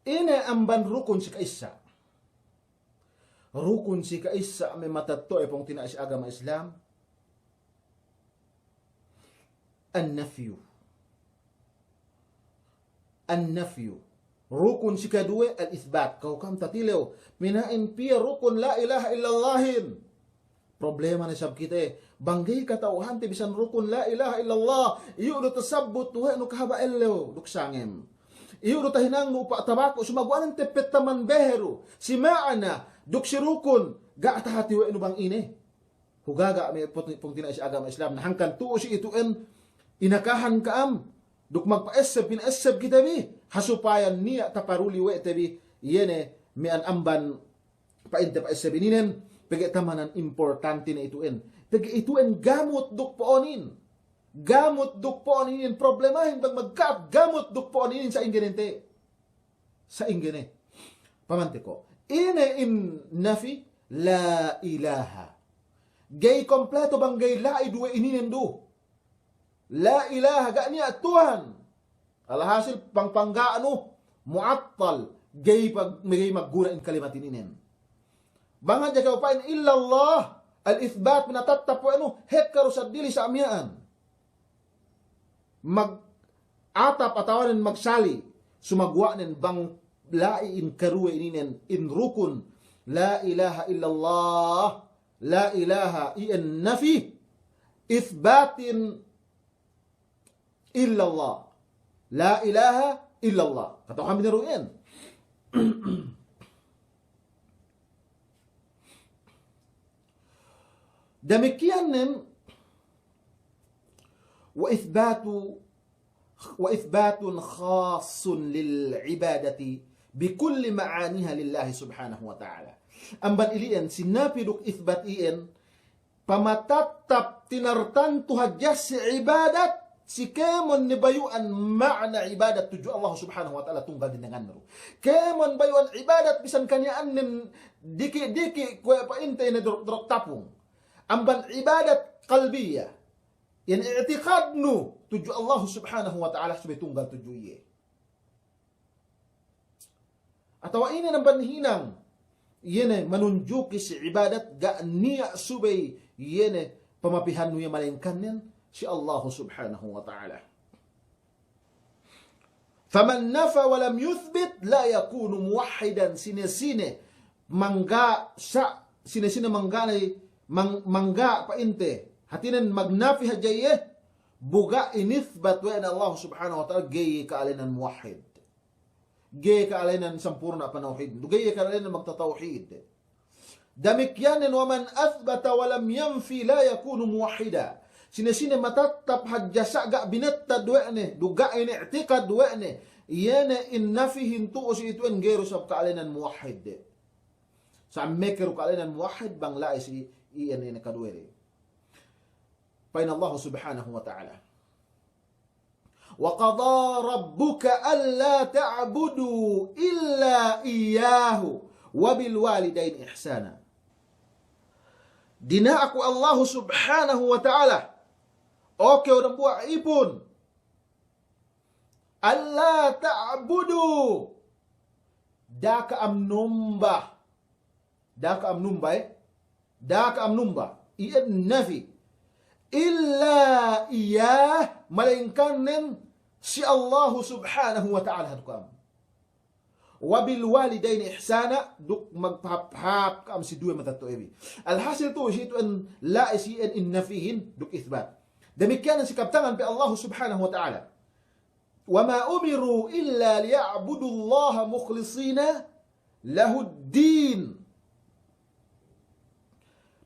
Ine amban rukun si ka'issa'? Rukun si ka'issa' me' matetto'e pungtina'i si agama Islam, an-nafyu. An-nafyu. Rukun si kaduwe, al-ithbat. Kaw ka'am tatilew, pina'in piye rukun la ilaha illallahin? Problema ne sab kite, bang ga'i kata'uhante bisan rukun la ilaha illallah, iyu' du tasabbut we' nu kahaba' ellew duk sangem. Iyu' du tahinangnu upa' tabaku, sumaguwa'nen teppet taman beheru si ma'ana duk si rukun, ga' tahati we' nu bang ine. Hugaga' me' pungtina'i si agama Islam, na hangkan tu'u si itu'en inakahan ka'am duk magpa'esseb, pina'esseb kite bi, ha supaya niya' taparuli we' te bi, iye ne me' amban pa'inte pa'esseb ininen, pegge' tamanan importante ne itu'en. Pegge' itu'en gamut duk po'onin. Gamut duk po'onin, problemahin bang magka'at gamut duk po'onin sa'inggenente. Sa'inggene. Pamante ko'. Ine in nafi? La ilaha. Ga'i kompleto bang ga'i la'i duwe ininen du. La ilaha, ga' niya' Tuhan. Alhasil, pangpangga'nu, mu'attal, ga'i pag-, ga'i magguna in kalimat ininen. Bang hadja kew pa'in illallah, al-ithbat, pinatattap we' nu, hekka du seddili sa' miya'an. Mag-atap atawanen magsali', sumaguwa'nen bang la'i in karuwe ininen, in rukun, la ilaha illallah, la ilaha iyan nafi, ithbatin illallah. La ilaha illallah. Kata'uhan bi ne du iyan. Damikkiyan nen, wa ithbatu, wa ithbatun khassun lil ibadati bi kulli ma'aniha lillahi subhanahu wa ta'ala. Amban ili'en, si nafi duk ithbat iyan, pamatattap tinartantu hadja si ibadat, si kēmon ne bayu'an ma'ana ibadat tudju Allah subhanahu wa ta'ala tunggal dinangan du. Kēmon bayu'an ibadat bisan kaniya'annen diki'-diki' kuwe' pa'inte ne duruk-duruk tapung. Amban ibadat qalbiyah, iyan i'tiqadnu tudju Allah subhanahu wa ta'ala subey tunggal tudju iye. Atawa ine ne amban hinang, iye ne manunjuki si ibadat ga' niya' subey iye ne pamapihannu iye malaingkan nen si Allah subhanahu wa ta'ala. Faman nafa wa lam yuthbit la yakunu muwahhidan, sine-sine mangga' sa', sine-sine mangga' ne, mang-, mangga' pa'inte, hātinen magnafi hadja iye, bu ga' inithbat we' ne Allah subhanahu wa ta'ala, ga'i ka'alenan muwahhid. Ga'i ka'alenan sampurna' panawhid. Ga'i ka'alenan magtatawhid. Damikkiyan nen, wa man athbata wa lam yanfi la yakunu muwahhida. sine-sine matattap hadja sa' ga' binettad we' ne, duk ga' ini'tikad we' ne, iye ne in nafihin tu'u si itu'en ga'i du sab ka'alenan muwahhid de. Sa' meke du ka'alenan muwahhid bang la'i si iyan ine kaduwe de. Pa'in Allahu Subhanahu wa Ta'ala, وقضى ربك ألا تعبدوا إلا إياه وبالوالدين إحسانا. Dina'ak we' Allahu Subhanahu wa Ta'ala, oke, u dambuwa' ipun, ألا تعبدوا, da'a ka'am numba. Da'a ka'am numba, eh? Da'a ka'am numba. Iyan nafi. إلا إياه, malayingkannen si Allahu Subhanahu wa Ta'ala hadja ka'am. وبالوالدين إحسانا, duk magpahāp-hāp ka'am si duwe matetto'abi. Alhasil tu'u si itu'en la'i si iyan in nafihin duk isbat. Damikkiyan si kabtangan pī Allahu Subhanahu wa Ta'ala. وما أمروا إلا ليعبدوا الله مخلصين له الدين.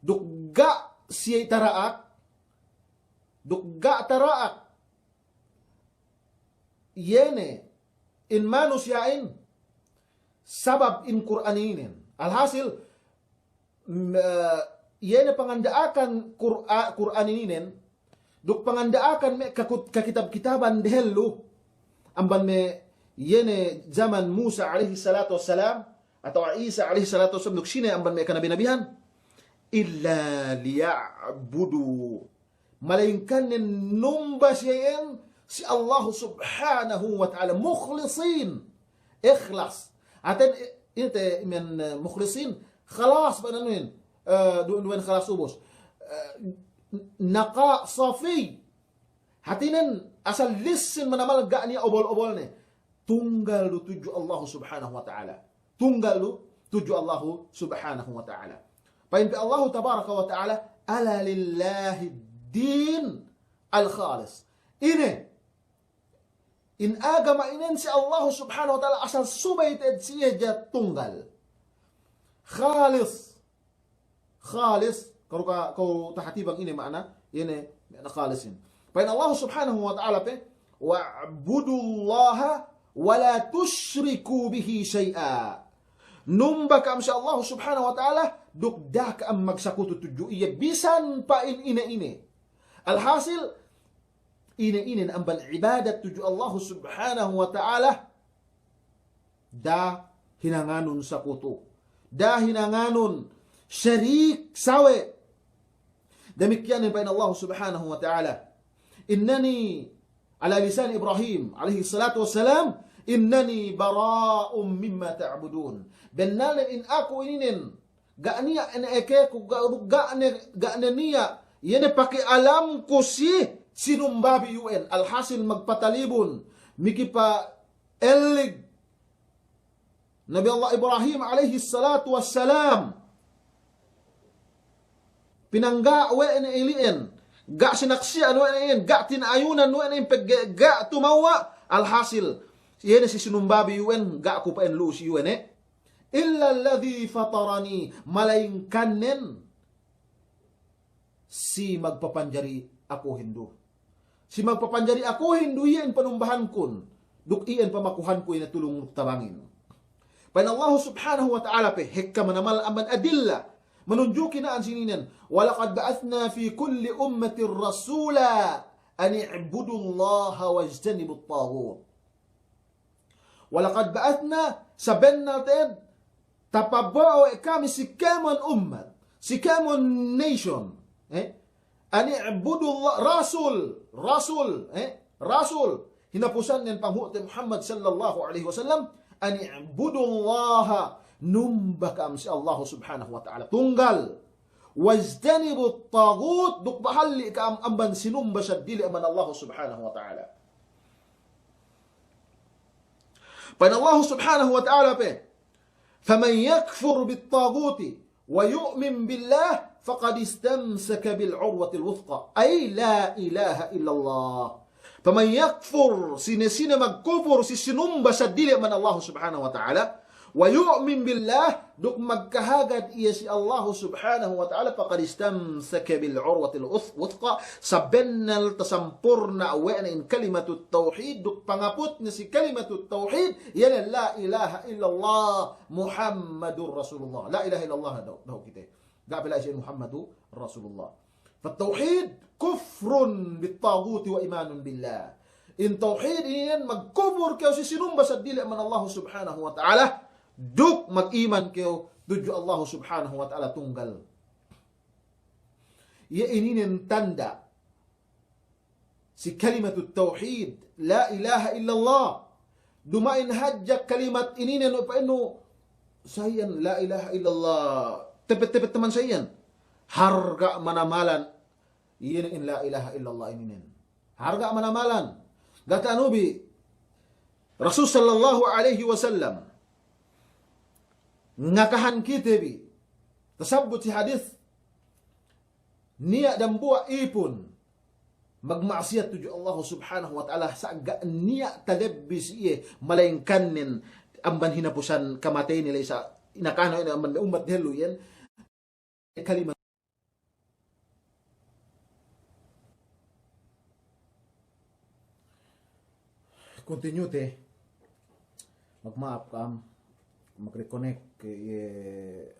Duk ga' siye tara'ak, duk ga' tara'ak, iye ne, in manusiya'in, sabab in Kur'an inin. Alhasil, mm, eh, iye ne panganda'akan Kur'a-, Kur'an ininen, duk panganda'akan me' kakut-, kakitab-kitaban dehellu, amban me' iye ne jaman Musa alayhis salatu wassalam, atawa Isa alayhis salatu wassalam, duk sine amban me' kanabi-nabihan, إلا ليعبدوا. Malayingkannen numba siye iyan si Allahu Subhanahu wa Ta'ala, mukhlisin, ikhlas. Hātinen, i-, inte men, eh, mukhlisin, khalas bang anuhin, eh, du-, duwen khalas ubus. Eh, n-, naqa' safi. Hātinen asal lissin manamal ga' niya' obol-obolne. Tunggal du tudju Allahu Subhanahu wa Ta'ala. Tunggal du tudju Allahu Subhanahu wa Ta'ala. Pa'in pī Allahu Tabaraka wa Ta'ala, ألا لله الدين الخالص. Ine, in agama inin si Allahu Subhanahu wa Ta'ala asal subey te'ed si iye hadja tunggal. Khalis. Khalis, kalu ka-, kalu tahāti bang ine ma'ana, iye ne ma'ana khalisin. Pa'in Allahu Subhanahu wa Ta'ala pe, واعبدوا الله ولا تشركوا به شيئا. Numba ka'am si Allahu Subhanahu wa Ta'ala, duk da'a ka'am magsakutu tudju iye bisan pa'in ine-ine. Alhasil, ine-ine ne amban ibadat tudju Allahu Subhanahu wa Ta'ala, da'a hinanganun sakutu. Da'a hinanganun sharik, sawe'. Damikkiyan ne pa'in Allahu Subhanahu wa Ta'ala, إنني, على لسان إبراهيم عليه الصلاة والسلام, إنني براء مما تعبدون. Bennalnen in aku ininen, ga' niya' ine ekeku, ga', ga' ne, ga' ne niya', iye ne pake alamku si, sinumbabi iyu'en. Alhasil magpatalibun, mikipa-, ellig Nabi Allah Ibrahim alayhis salatu wassalam. Pinangga' we' ne ili'en, ga' sinaksi'an we' ne iyan, ga' tinayunan we' ne iyan, pegge' ga' tumewwa', alhasil, iye ne si sinumbabi iyu'en, ga' ku pa'in lu'u si iyu'en, eh. إلا الذي فطرني, malayingkannen si magpapanjari akuhin du. Si magpapanjari akuhin du iyan panumbahankun, duk iyan pamakuhanku ine tulung duk tabangin. Pa'in Allahu Subhanahu wa Ta'ala pe, hekka manamal amban adilla, manunjuki na'an sininen, ولقد بعثنا في كل أمة رسولا أن اعبدوا الله واجتنبوا الطاغوت. ولقد بعثنا, sabennal te'ed, tapabo'o we' kami si kēmon ummat, si kēmon nation, eh? أن اعبدوا الله, rasul, rasul, eh? Rasul, hinapusannen panghu'te Muhammad sallallahu alayhi wasallam, أن اعبدوا الله, numba ka'am si Allahu Subhanahu wa Ta'ala tunggal. واجتنبوا الطاغوت, duk bahalli' ka'am amban sinumba seddili amban Allahu Subhanahu wa Ta'ala. Pa'in Allahu Subhanahu wa Ta'ala pe, فمن يكفر بالطاغوت ويؤمن بالله فقد استمسك بالعروة الوثقى، أي لا إله إلا الله. فمن يكفر, sine-sine magkupur si sinumba seddili amban Allahu Subhanahu wa Ta'ala, ويؤمن بالله, duk magkahagad iye si Allahu Subhanahu wa Ta'ala, فقد استمسك بالعروة الوث-، الوثقى, sabennal tasampurna' we' ne in kalimatut tawhid, duk pangaputne si kalimatut tawhid, iye ne لا إله إلا الله محمد رسول الله. La ilaha illallah dahu', dahu' kite. Ga' pe la'i si Muhammadu Rasulullah. فالتوحيد كفر بالطاغوت وإيمان بالله. In tawhid inin magkupur kew si sinumba seddili amban Allahu Subhanahu wa Ta'ala, duk magiman kew tudju Allahu Subhanahu wa Ta'ala tunggal. Iye ininen tanda' si kalimatut tawhid, لا إله إلا الله. Duma'in hadja kalimat ininen, pa'innu sa iyan, لا إله إلا الله. Tepet-tepet taman sa iyan. Harga' manamalan iye ne in لا إله إلا الله ininen. Harga' manamalan. Ga' ta'anu bi, Rasul sallallahu alaihi wasallam ngakahan kite bi, tasabbut si hadis, niya' dambuwa' ipun magma'asiyat tudju Allahu Subhanahu wa Ta'ala, sa' ga' niya' talebbi si iye, malayingkannen amban hinapusan kamateyne ley sa' inakano ine amban me' ummat dehellu iyan. Kalimat Continue te. Magma'ap ka'am, mag-reconnect ke iye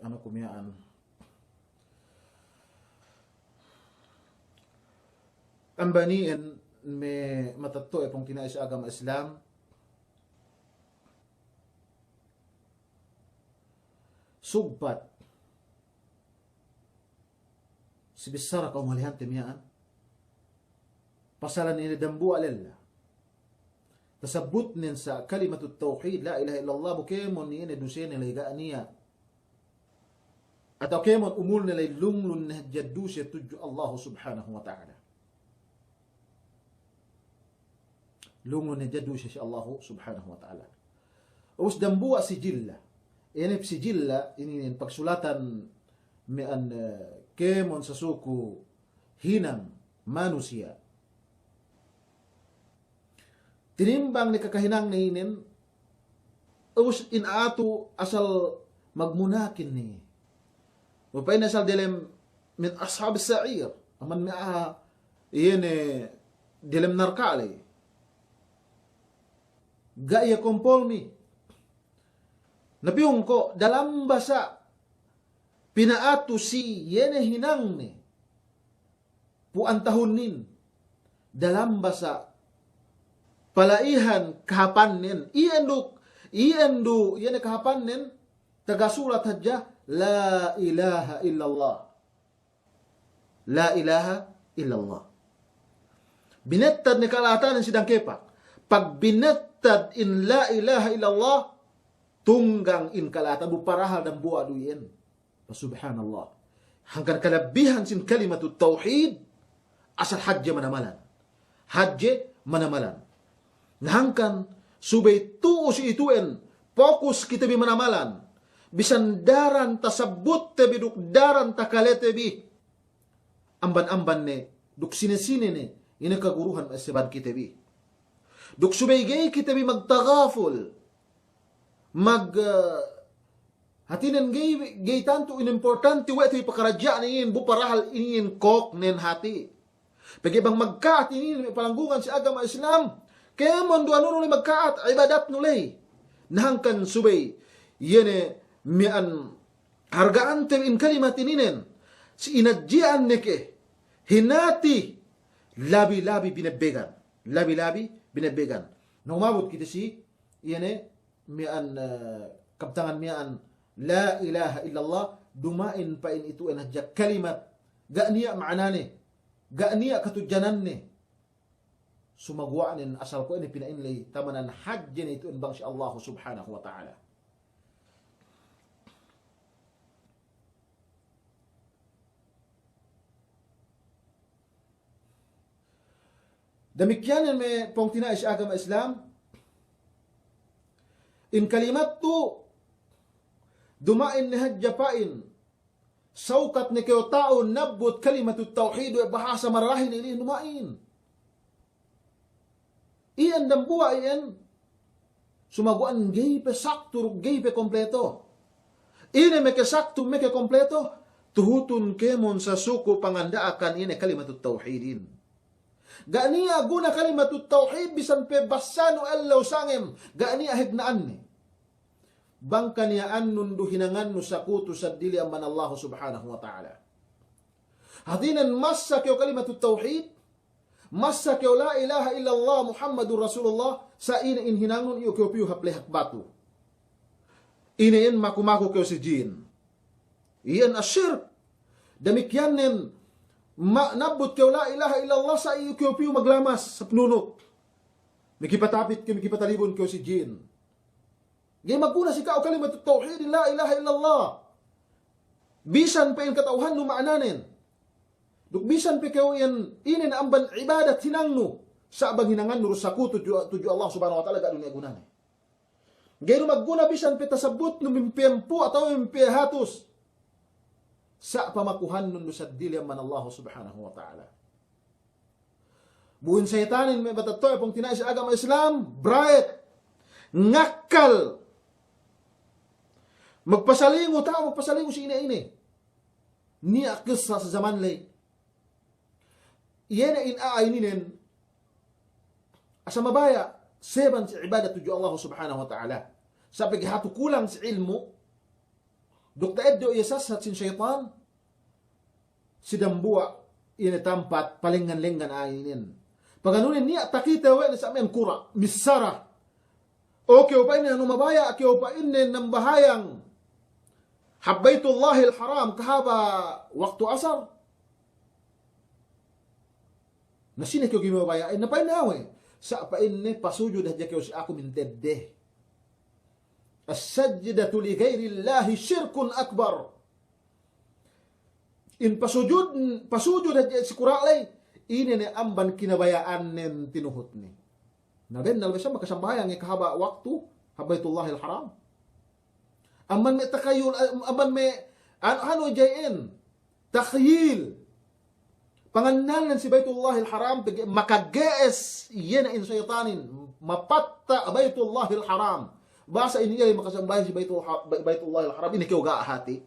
anu ku miya'an. Amban iyan me' matetto'e pungtina'i si agama Islam, sugpat si bissara ka'umalihante miya'an, pasalan ine dambuwa' lella tasabbutnen sa kalimatut tawhid, لا إله إلا الله, bu kēmon ine dusene ley ga' niya', atawa kēmon umulne ley lunglun ne hadja duse tudju Allahu Subhanahu wa Ta'ala. Lunglun ne hadja duse si Allahu Subhanahu wa Ta'ala. Ubus dambuwa' sijilla. Ine sijilla, inin pagsulatan miya'an, eh, kēmon sasuku hinang manusiya'. Tinimbang ne kakahinangne inin, ubus in a'a tu asal magmunakin ne. Upa'in asal delem من أصحاب السعير. Amban me' a'a iye ne delem narka' ley. Ga' iye kompolmi. Na piyung ko' dalambasa' pina'atu si iye ne hinangne pu'an tahunnin, dalambasa' pala'ihan kahapannen, iyan duk, iyan du, iye ne kahapannen, taga sulat hadja, لا إله إلا الله. لا إله إلا الله. Binettad ne kala'atanen si dangkepak. Pagbinettad in لا إله إلا الله, tunggang in kala'atan bu parahal dambuwa' du iyan. Subhanallah. Hangkan kalabbihan sin kalimatut tawhid, asal hadje manamalan. Hadje manamalan. Na hangkan subey tu'u si itu'en, pokus kite bi manamalan. Bisan daran tasabbutte bi duk daran takalete bi. Amban-amban ne, duk sine-sine ne, ine kaguruhan seban kite bi. Duk subey ga'i kite bi magtagaful. Mag, eh, hatinen ga'i, ga'i tantu in importanti we' te bi pakaradja'ne iyan, bu parahal iyan kōknen hati'. Pegge' bang magka'at inin me' palanggungan si agama Islam, kēmon du anunu ley magka'at, ibadatnu ley. Na hangkan subey, iye ne miya'an harga'ante in kalimat ininen, si inadji'an ne ke, hinati, labi-labi binebbegan, labi-labi binebbegan. Na umabut kite si, iye ne, miya'an, eh, kabtangan miya'an, لا إله إلا الله, duma'in pa'in itu'en hadja kalimat, ga' niya' ma'anane, ga' niya' katudjananne. Sumaguwa'nen asal kuwe' ne pina'in ley, tamanan hadje ne itu'en bang si Allahu Subhanahu wa Ta'ala. Damikkiyan ne me' pungtina'i si agama Islam, in kalimat tu duma'in ne hadja pa'in, sawkat ne kew ta'u nabbut kalimatut tawhid we' bahasa marahin inin duma'in. Iyan dambuwa' iyan, Sumaguwa'an ga'i pe saktu duk ga'i pe kompleto. Ine meke saktu, meke kompleto, tuhutun kēmon sasuku panganda'akan ine kalimatut tawhidin. Ga' niya' guna kalimatut tawhid bisan pe bassanu ellew sangem, ga' niya' hegna'anne. Bang kaniya'annun du hinangannu sakutu seddili amban Allahu Subhanahu wa Ta'ala. Hātinen massa kew kalimatut tawhid, massa kew la ilaha illallah Muhammadur Rasulullah, sa' ine in hinangnun iyu' kew piyu hap lehak batu. Ine in maku-maku kew si jin. Iyan asyirk. Damikkiyannen ma-, nabbut kew la ilaha illallah sa' iyu' kew piyu maglamas hap nunuk. Mikipatapit kew, mikipatalibun kew si jin. Ga'i maguna si ka'u kalimatut tawhid, la ilaha illallah. Bisan pe in kata'uhannu ma'ananen. Duk bisan pe kew iyan inen amban ibadat hinangnu. Sa' bang hinangannu du sakutu tudju, tudju Allah Subhanahu wa Ta'ala ga' du niya' gunane. Ga'i du magguna bisan pe tasabbutnu mimpiye mpū' atawa mimpiye hatus. Sa' pamakuhannun du seddili amban Allah Subhanahu wa Ta'ala. Bu in seyitanin me' matetto'a pungtina'i si agama Islam, bright, ngakkal. Magpasalingu, ta'u magpasalingu si ine-ine. Niya' kissa si jaman ley. Iye ne in a'a ininen, asal mabaya', seban si ibadat tudju Allah Subhanahu wa Ta'ala. Sa' pegge' hatu kulang si ilmu', duk ta'eddo' iye sassat sin seyitan, si dambuwa' ine tampat palengngan-lengngan a'a inin. Paganunin niya' takite we' ne sa' miya'an kura', missara. O kew pa'inne anu mabaya', kew pa'inne nambahayang hap Baitullahil Haram kahaba' waktu asar. Na sine kew ga'i mabaya', e, na pa'inne awe'. Sa' pa'inne pasujud hadja kew si aku mintedde. As-sajdatu li ghairillahi shirkun akbar. In pasujud, pasujud hadja si kura' ley, ine ne amban kinabaya'annen tinuhutne. Na bennal bisan makasambahayang iye kahaba' waktu hap Baitullahil Haram. Amban me' takayul, amban me' an-, anu jay'en, takhyil. Pangannalnen si Baitullahil Haram, pegge' makage'es iye ne in seyitanin, mapatta' Baitullahil Haram. Basa inin iye makasambahayang si Baitul Ha-, Bai-, Baitullahil Haram, ine kew ga' hati.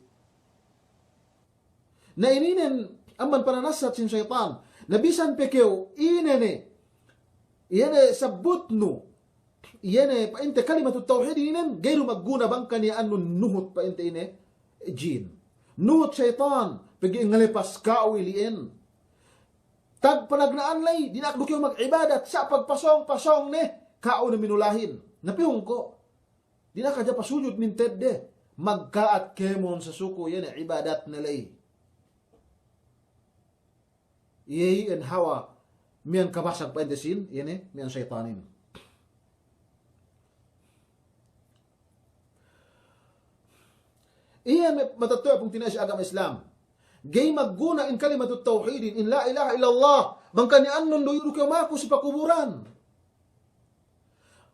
Na ininen amban pananassat sin seyitan. Na bisan pe kew ine ne, iye ne sabbutnu, iye ne pa'inte kalimatut tawhid ininen, ga'i du magguna bang kaniya'annun nuhut pa'inte ine jin. Nuhut seyitan, pegge' ngalepas ka'u ili'en. Tag panagna'an ley, dina'ak du kew magibadat, sa' pagpasōng-pasōng ne, ka'u ne minulahin. Na pihun ko'. Dina'ak hadja pasujud mintedde, magka'at kēmon sasuku iye ne ibadatne ley. Iye iyan hawa miya'an kabasag pa'inte sin, iye ne, miya'an seyitanin. Iye me' matetto'a pungtina'i si agama Islam. Ga'i magguna in kalimatut tawhidin, in la ilaha illallah. Bang kaniya'annun du iyu' du kew maku si pakuburan.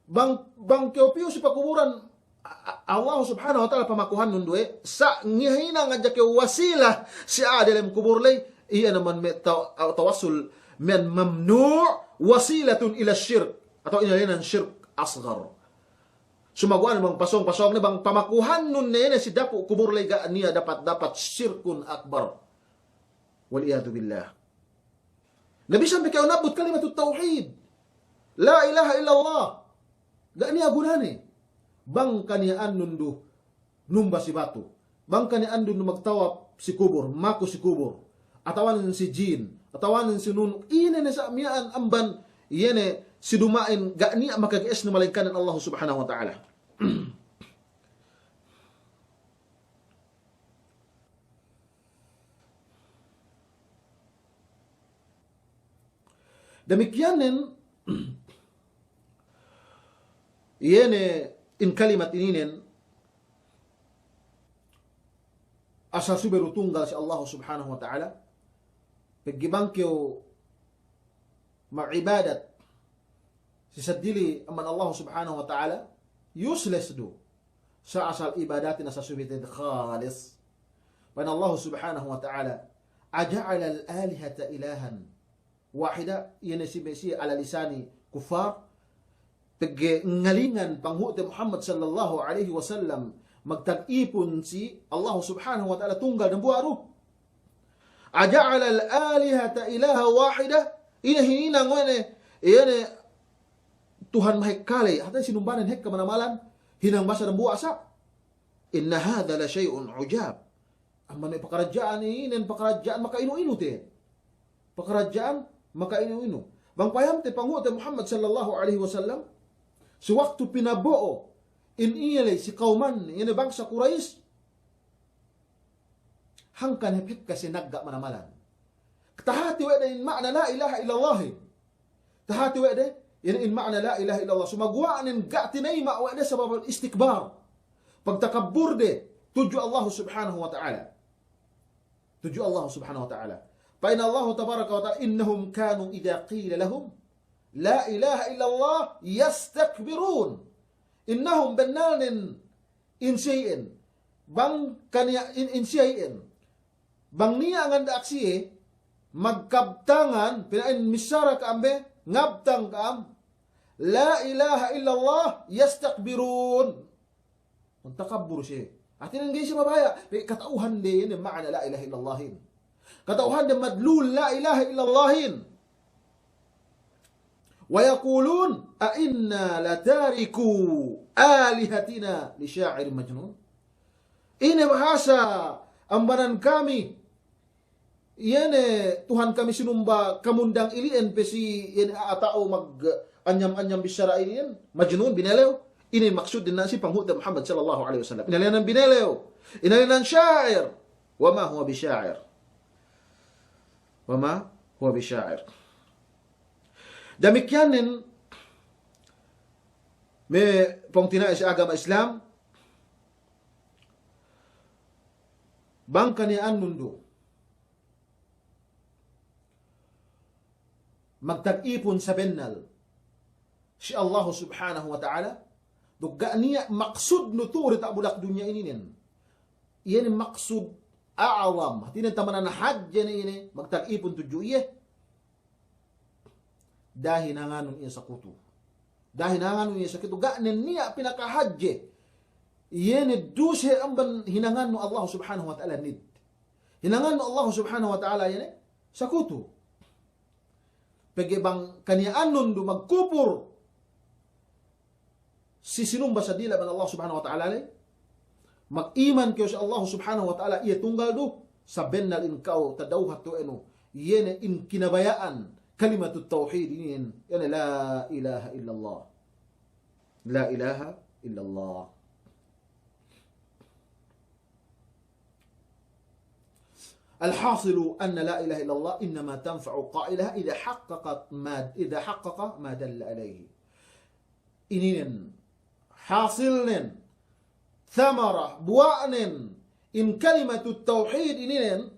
Bang, bang kew piyu si pakuburan, a-, a-, Allah Subhanahu wa Ta'ala pamakuhannun du we', sa' ngihinang hadja kew wasila si a'a delem kubur ley, iye ne amban me' taw-, tawassul miya'an mamnu', wasilatun ila shirk, atawa ila linan shirk asghar. Sumaguwa'an bang pasōng-pasōng ne, bang pamakuhannun ne ne si dapu' kubur ley ga' niya' dapat-dapat shirkun akbar. Wal iyadhu billah. Na bisan pe kew nabbut kalimatut tawhid. La ilaha illallah. Ga' niya' gunane. Bang kaniya'annun du numba si batu. Bang kaniya'annun du magtawap si kubur, maku si kubur. Atawanen si jin, atawanen si nunuk. Ine ne sa' miya'an amban, iye ne si duma'in ga' niya' makage'esne malaingkanen Allah Subhanahu wa Ta'ala. Damikkiyannen, iye ne in kalimat ininen, asal subey du tunggal si Allah Subhanahu wa Ta'ala, pegge' bang kew magibadat si seddili amban Allah Subhanahu wa Ta'ala, useless du. Sa' asal ibadatin asal subey te'ed khalis. Pa'in Allah Subhanahu wa Ta'ala, "Aja'ala al-alihata ilahan wahida," iye ne si Mesiya ala lisani kuffar, Pegge' ngalingan panghu'te Muhammad sallallahu alaihi wasallam magtag'ipun si Allahu subhanahu wa ta'ala tunggal dambuwa' du. أجعل الآلهة إلها واحدة. Ine hininang we' ne, iye ne Tuhan mahekka ley, hāti sinumbanen hekka manamalan, hinang basa dambuwa' sa'. إن هذا لشيء عجاب. Amban me' pakaradja'an inin, pakaradja'an makainu-inu te. Pakaradja'an makainu-inu. Bang payamte panghu'te Muhammad sallallahu alaihi wasallam, si waktu pinabo'o in iye ley si kawman, iye ne bangsa Quraysh, hangkan hep hekka siye nagga' manamalan. Tahāti we' de in ma'na la ilaha illallah. Tahāti we' de, in, in ma'na la ilaha illallah. Sumaguwa'nen ga' tinayma' we' de sabab istikbar. Pagtakabbur de tudju Allah subhanahu wa ta'ala. Tudju Allah subhanahu wa ta'ala. Pa'in Allah tabaraka wa ta'ala, إنهم كانوا إذا قيل لهم لا إله إلا الله يستكبرون. إنهم, bennalnen in siye iyan. Bang kaniya-, in, in siye iyan. Bang niya' nganda'ak siye, magkabtangan, pina'in missara ka'am be, ngabtang ka'am, لا إله إلا الله يستكبرون. Magtakabbur siye. Hātinen ga'i siye mabaya', pe kata'uhande inin ma'na la ilaha illallahin. Kata'uhande madlul la ilaha illallahin. ويقولون أئنا لتاركو آلهتنا لشاعر مجنون. Ine bahasa ambanan kami, iye ne Tuhan kami sinumba kamundang ili'en pe si iye ne a'a ta'u mag-, anyam-anyam bissara ili'en, majnun, binelew. Ine maksudnen si panghu'te Muhammad sallallahu alaihi wasallam. Inēnan binelew. Inēnan sha'ir. وما هو بشاعر. وما هو بشاعر. Damikkiyanen me' pungtina'i si agama Islam, bang kaniya'annun du magtag'ipun sabennal si Allahu subhanahu wa ta'ala, duk ga' niya' maksudnu tu'u diyata' bulak dunya ininen. Iye ne maksud a'zam, hātinen tamanan hadje ne ine, magtag'ipun tudju iye. Da'a hinanganun iye sakutu. Da'a hinanganun iye sakutu, ga' ne niya' pinakahadje. Iye ne duse amban hinangannu Allah subhanahu wa ta'ala nid. Hinangannu Allah subhanahu wa ta'ala iye ne sakutu. Pegge' bang kaniya'annun du magkupur si sinumba seddili amban Allah subhanahu wa ta'ala ley, mag'iman kew si Allah subhanahu wa ta'ala iye tunggal du, sabennal in ka'u tadawhat tu enu, iye ne in kinabaya'an kalimatut tawhid inin, iye ne la ilaha illallah. La ilaha illallah. الحاصل أن لا إله إلا الله إنما تنفع قائلها إذا حققت ما، إذا حقق ما دل عليه. Ininen, hasilnen, thamara, buwa'nen, in kalimatut tawhid ininen,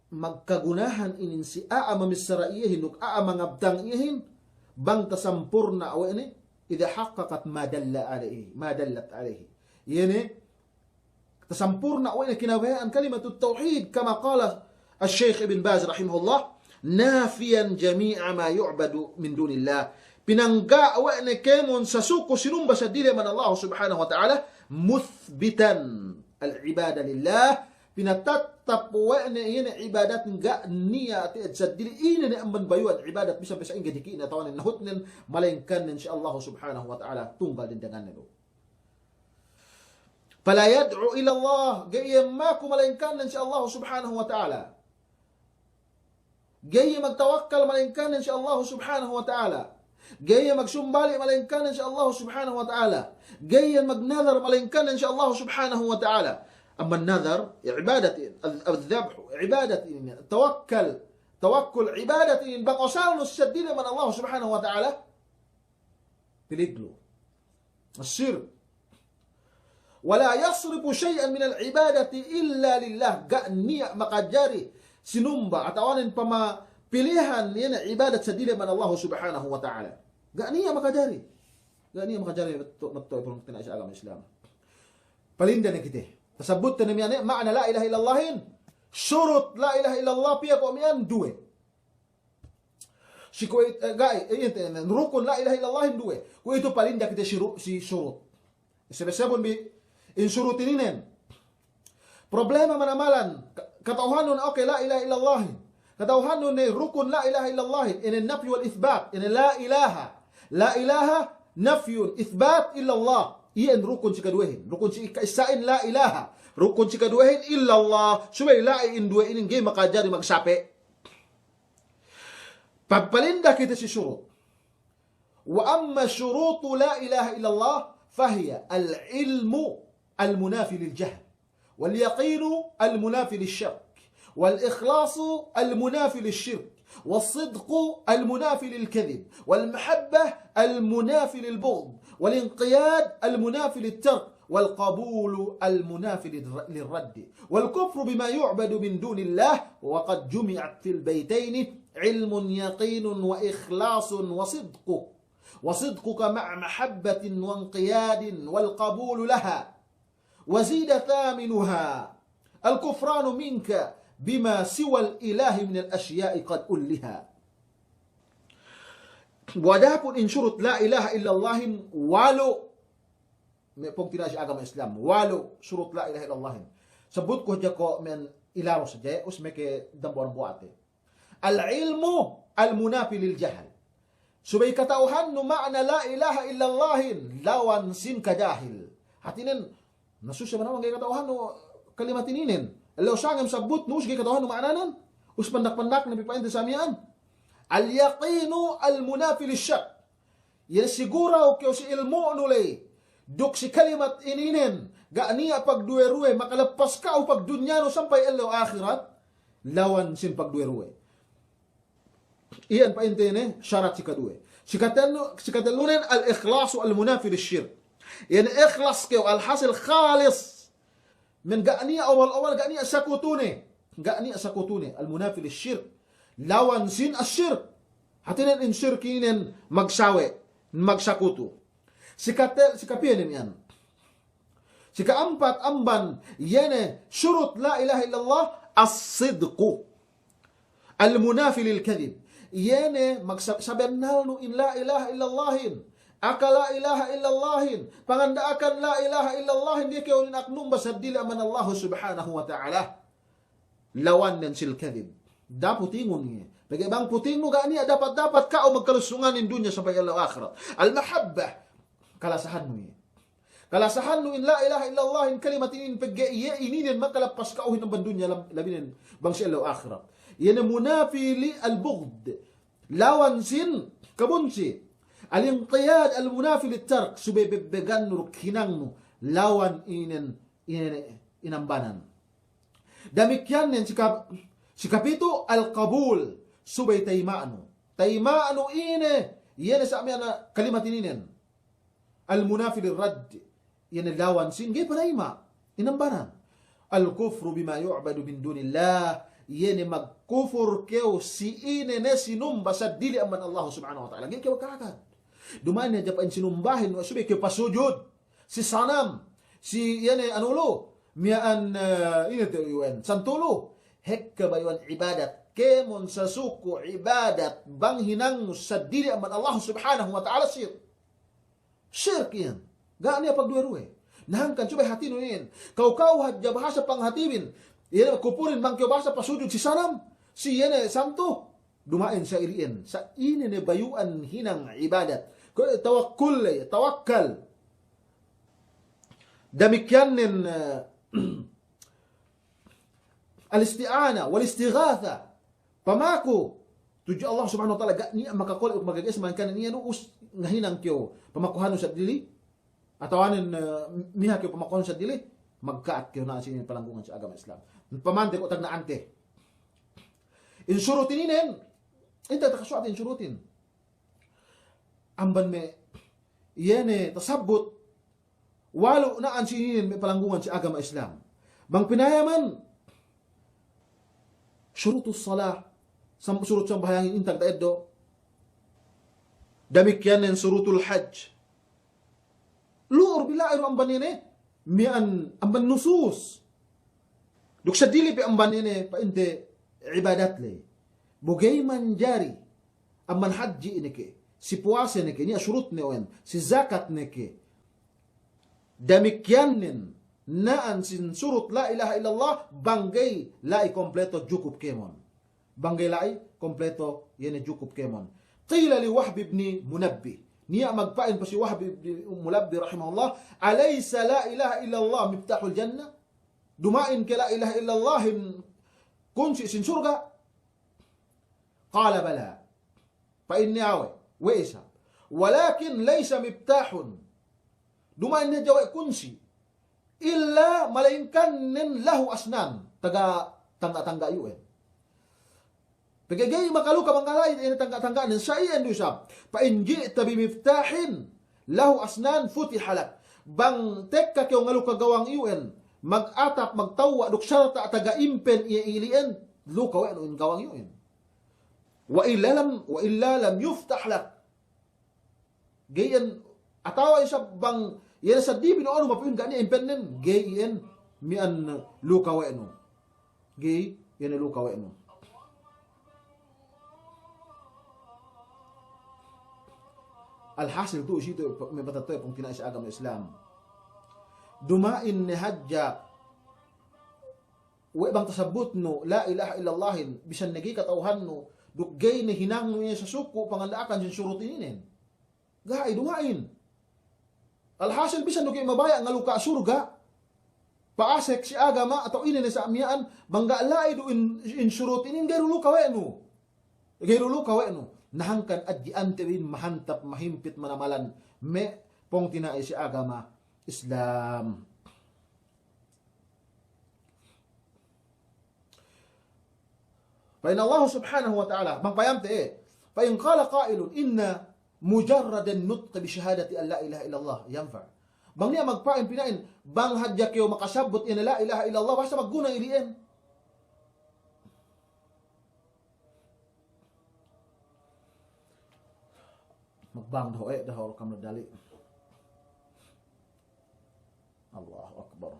magkagunahan inin si a'a mamissara iyehin duk a'a mangabtang iyehin, bang tasampurna' we' ne, إذا حققت ما دل عليه، ما دلت عليه. Iye ne, tasampurna' we' ne kinabaya'an kalimatut tawhid, كما قال الشيخ ابن باز رحمه الله، نافيا جميع ما يعبد من دون الله. Pinangga' we' ne kēmon sasuku sinumba seddili amban Allah subhanahu wa ta'ala, مثبتا العبادة لله. Pinatattap we' ne iye ne ibadat ga' niya' te'ed seddili ine ne amban bayu'an ibadat bisan pe sa'ingge diki'ne atawa ne nahutnen, malaingkannen si Allah subhanahu wa ta'ala tunggal dendenganne du. فلا يدعو إلى الله, ga'i iye maku malaingkannen si Allah subhanahu wa ta'ala. Ga'i iye magtawakkal malaingkannen si Allah subhanahu wa ta'ala. Ga'i iye magsumbali' malaingkannen si Allah subhanahu wa ta'ala. Ga'i iye magnadar malaingkannen si Allah subhanahu wa ta'ala. Amban nadar, ibadat, al-, al-dhabh, ibadat inin. Tawakkal, tawakkul, ibadat inin. Bang asalnu seddili amban Allah subhanahu wa ta'ala. Piliglu. As-shirk. ولا يصرف شيئا من العبادة إلا لله. Ga' niya' makajari sinumba atawa nen pamapilihan iye ne ibadat seddili amban Allah subhanahu wa ta'ala. Ga' niya' makajari. Ga' niya' makajari mattu', mattu' pungtina'i si agama Islam. Palinde ne kite. Tasabbutte ne miya'an ne ma'na la ilaha illallahin. Shurut la ilaha illallah piye ko' miya'an duwe. Si kuwe', eh, ga'i, eh, inin, rukun la ilaha illallahin duwe. Kuwe'itu palinda kite si ru-, si surut. Sebe-sebun bi in surut ininen. Problema man amalan, ka-, kata'uhannun, oke, la ilaha illallahin. Kata'uhannun ne rukun la ilaha illallahin. Inin nafyu wal ithbat. Inin la ilaha. La ilaha nafyun, ithbat illallah. Iyan rukun si kaduwehin. Rukun si ka'issa'in la ilaha. Rukun si kaduwehin illallah. Subey la'i in duwe inin ga'i makajari magsape'. Pagpalinda kite si surut. وأما شروط لا إله إلا الله فهي العلم المنافي للجهل، واليقين المنافي للشك، والإخلاص المنافي للشرك، والصدق المنافي للكذب، والمحبة المنافي للبغض، والانقياد المنافي للترك، والقبول المنافي للر-، للرد، والكفر بما يعبد من دون الله. وقد جمعت في البيتين علم يقين وإخلاص وصدق، وصدقك مع محبة وانقياد والقبول لها. وزيد ثامنها الكفران منك بما سوى الإله من الأشياء قد ألها. Adapun in surut la ilaha illallahin walu', me' pungtina'i si agama Islam, walu' surut la ilaha illallahin. Sabutku hadja ko' me' ilarus hadja, us meke dambuwa'-dambuwa'te. العلم المنافي للجهل. Subey kata'uhannu ma'ana la ilaha illallahin, lawan sin kajahil. Hātinen, na suse manamal ga'i kata'uhannu kalimat ininen. Ellew sangem sabutnu, us ga'i kata'uhannu ma'ananen. Us pandak-pandakne bi pa'inte sa miya'an. اليقين المنافي للشك. Iye siguraw kew si ilmu'nu ley duk si kalimat ininen, ga' niya' pagduwe-ruwe, makalappas ka'u pagdunyanu sampay ellew ahirat, lawan sin pagduwe-ruwe. Iyan pa'inte ne sarat si kaduwe. Si katellu-, si katellunen, الإخلاص المنافي للشرك. Iyan ikhlas kew, alhasil khalis. Men ga' niya' owal-owal, ga' niya' sakutune. Ga' niya' sakutune. المنافي للشرك. Lawan sin ash-shirk. Hātinen in shirk inin magsawe', magsakutu. Si kate-, si kapiye ne miya'an. Si ka'ampat amban iye ne surut la ilaha illallah, الصدق المنافي للكذب. Iye ne magsa-, sabennalnu in la ilaha illallahin. Aka la ilaha illallahin. Panganda'akan la ilaha illallahin, ga'i kew inin aknumba seddili amban Allahu subhanahu wa ta'ala. Lawannen sil kadhib. Da'a putingun iye. Pegge' bang putingnu ga' niya' dapat-dapat ka'u magkalusungan in dunya sampay ellew ahirat. Al-mahabbah. Kalasahannu iye. Kalasahannu in la ilaha illallah in kalimat inin pegge' iye ininen makalappas ka'uhin amban dunya lab-, labinen bang si ellew ahirat. Iye ne munafi li al-bughd. Lawan sin kabunsi. Al-inqiyad al-munafi lit-tark. Subey bebbegannu duk hinangnu lawan inen, inen, inambanan. Damikkiyan nen si ka-, si kapitu al-qabul. Subey tayma'nu. Tayma'nu ine, iye ne sa' miya'an kalimat ininen. Al-munafi lir-radd, iye ne lawan sin ga'i panayma', inambanan. Al-kufru bima yu'badu min dunillah, iye ne magkufur kew si ine ne sinumba seddili amban Allah subhanahu wa ta'ala. Ga'i kew kagad. Duma'in ne hadja pa'in sinumbahin, subey kew pasujud si sanam, si iye ne anu lu, miya'an, eh, ine te iwan, santu lu. Hekka bayu'an ibadat, kēmon sasuku ibadat, bang hinangnu seddili amban Allah subhanahu wa ta'ala, sir. Shirk iyan. Ga' niya' pagduwe-ruwe. Na hangkan subey hātinu iyan. Kaw-kaw hadja bahasa panghatibin. Iye ne kupurin bang kew bahasa pasujud si sanam. Si iye ne santu. Duma'in sa iri'in. Sa ine ne bayu'an hinang ibadat. Kuwe' tawakkul le, tawakkal. Damikkiyan nen, eh, al-isti'ana wal-istighatha. Pamaku tudju Allah subhanahu wa ta'ala, ga' niya' makakole' duk magaga'es, mangkana niya' nu us ngahinang kew pamakuhannu seddili, atawanen, eh, miha kew pamakuhannu seddili, magka'at kew na sinin palanggungan si agama Islam. Pamante ko' tagna'ante. In surut ininen, inte takasuwat in surutin. Amban me' iye ne tasabbut, walu' na'an si ininen me' palanggungan si agama Islam. Bang pinayaman, surutus salah, sam-, surut sambahayangin intag ta'eddo'. Damikkiyan nen surutul hajj. Lu'ur bila'i du amban ine, miya'an amban nusus. Duk seddili pe amban ine, pa'inte ibadat ley. Bu ga'i manjari Amban hadji' ne ke, si puwase ne ke, niya' surutne we'en, si jakat ne ke. Damikkiyannen, na'an sin surut la ilaha illallah, bang ga'i la'i kompleto jukup kēmon. Bang ga'i la'i kompleto iye ne jukup kēmon. Qila li Wahb ibn Munabbih. Niya' magpa'in pa si Wahb ibn Munabbih rahimahullah, "Alaysa la ilaha illallah miftahul jannah?" Duma'in ke la ilaha illallahin kunsi' sin surga'? Qala bala. Pa'inne awe', we' isab. Walakin laysa miftahun. Duma'in hadja we' kunsi'. Illa malaingkan nen lahu asnan. Taga tangga'-tangga' iyu'en. Pegge' ga'i makaluka bang ga' la'i iye ne tangga'-tangga'nen, sa' iyan du isab. Fa in ji'ta bi miftahin lahu asnan futiha lak. Bang tekka kew ngaluka gawang iyu'en, magatap, magtawwa', duk sarta' taga impen iye ili'en, luka we' nu in gawang iyu'en. Wa illa lam, wa illa lam yuftah lak. Ga'i iyan, atawa isab bang iye ne seddili bi nu anu mapa'in ga' niya' impennen, ga'i iyan miya'an luka we' nu. Ga'i iyan luka we' nu. Alhasil tu'u si itu me' patatto'e pungtina'i si agama Islam. Duma'in ne hadja we' bang tasabbutnu la ilaha illallahin, bisan ne ga'i kata'uhannu, duk ga'i ne hinangnu iye sasuku' panganda'akan sin surut ininen. Ga'i duma'in. Alhasil bisan du ke mabaya' ngaluka surga', pa'asek si agama atawa ine ne sa' miya'an, bang ga' la'i du in, in surut inin ga'i du luka we' nu. Ga'i du luka we' nu. Na hangkan hadji' ante bin mahantap, mahimpit, manamalan me' pungtina'i si agama Islam. Pa'in Allah subhanahu wa ta'ala, bang payamte, eh, fa in qala qailun inna mujarradan nutqi bi shahadati an la ilaha illallah yanfa'. Bang niya' magpa'in pina'in, bang hadja kew makasabbut iye ne la ilaha illallah, basta magguna ili'en. Magbang dahu', eh, dahu' kam dali. Allahu Akbar.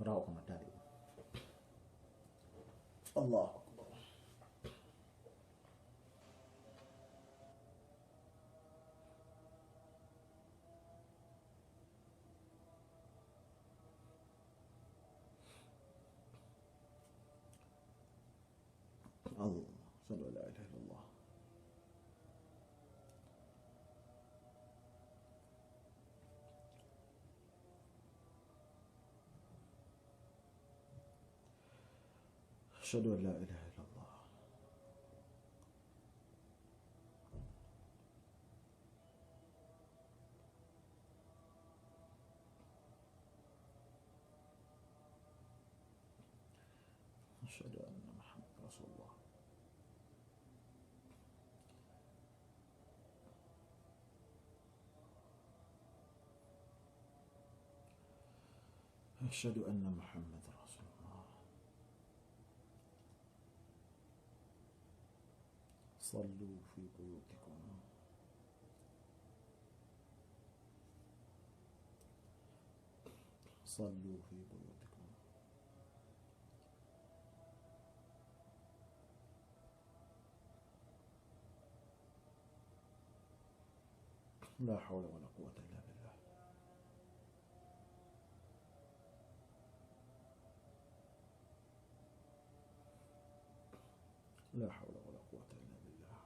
Rawa' ka madali. Allahu Akbar. Allah. Ashhadu an la ilaha illallah. Ashhadu an la ilaha illallah. أشهد أن محمد رسول الله. أشهد أن محمد رسول الله. صلوا في بيوتكم. صلوا في بيوتكم. لا حول ولا قوة إلا بالله. لا حول ولا قوة إلا بالله.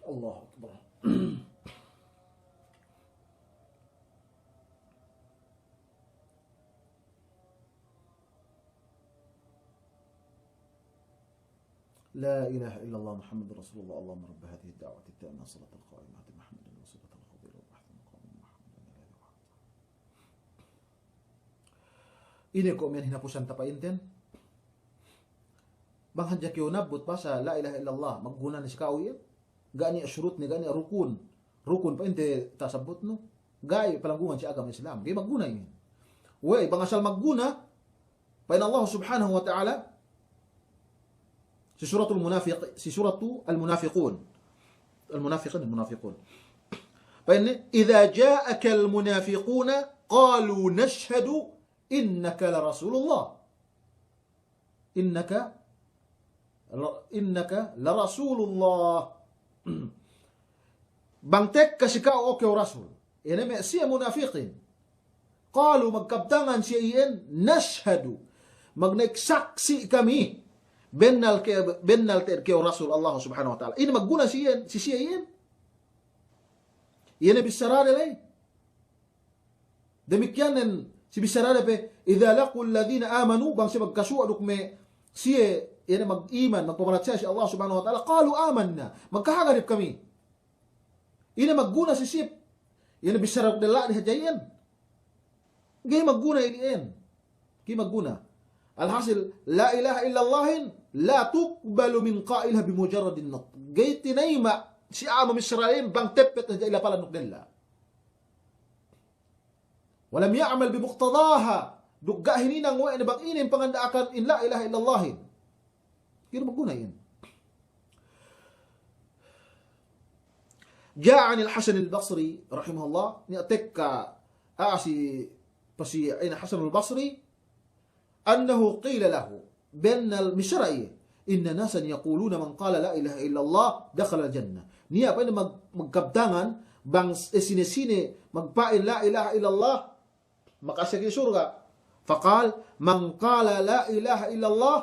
الله أكبر. لا إله إلا الله محمد رسول الله. اللهم رب هذه الدعوة التامة والصلاة القائمة آت محمدا الوسيلة والفضيلة وابعثه مقاما محمودا الذي وعدته. Ine ko' miya'an hinapusan tapa'inten? Bang hadja kew nabbut bahasa la ilaha illallah, magguna ne si ka'u iyan? Ga' niya' shurutne, ga' niya' rukun. Rukun pa'inte tasabbutnu? Ga'i palanggungan si agama Islam. Ga'i magguna inin. Wey, bang asal magguna, Pa'in Allah Subhanahu wa Ta'ala, si Suratul Munafiq-, si Suratul Munafiqun. Al-Munafiqun, Al-Munafiqun. Pa'inne, "Idza ja'akal munafiquna qalu nashhadu innaka la Rasulullah." Innaka la, innaka la Rasulullah. Bang tekka si ka'u, o kew Rasul. Ine me' siye munafikin. Qalu, magkabtangan siye iyan, nashhadu. Magnaik saksi' kami. Bennal ke, bennal te'ed kew Rasul Allah Subhanahu wa Ta'ala. Ine magguna si iyan, si siye iyan. Iye ne bissarade ley. Damikkiyan nen si bissarade pe, "Idza laqul ladzina amanu," bang siye magkasuwa' duk me' siye, iye ne mag-iman, magpaparatsaya si Allah Subhanahu wa Ta'ala, "qalu amanna," magkahagad hep kami. Ine magguna si siye, iye ne bissara duk della'de hadja iyan. Ga'i magguna ili'en. Ga'i magguna. Alhasil, la ilaha illallahin la tuqbalu min qa'iliha bimujarradin nutq. Ga'i tinayma' si a'a mamissara iyan bang teppet hadja ilapalan duk della'. Wa lam ya'mal bimuqtadaha. Duk ga' hininang we' ne bang ine panganda'akan in la ilaha illallahin. Ga'i du magguna iyan. Ja'a 'anil Hasanil Basri rahimahullah, niya' tekka a'a si, pasi ine Hasanul Basri, annahu qila lahu, bennal missara iye, "Inna nasan yaquluna man qala la ilaha illallah dakhalal jannah." Niya' pa'inne mag-, magkabtangan, bang s-, e, sine-sine magpa'in la ilaha illallah, makasek iye surga'. Faqal, "Man qala la ilaha illallah,"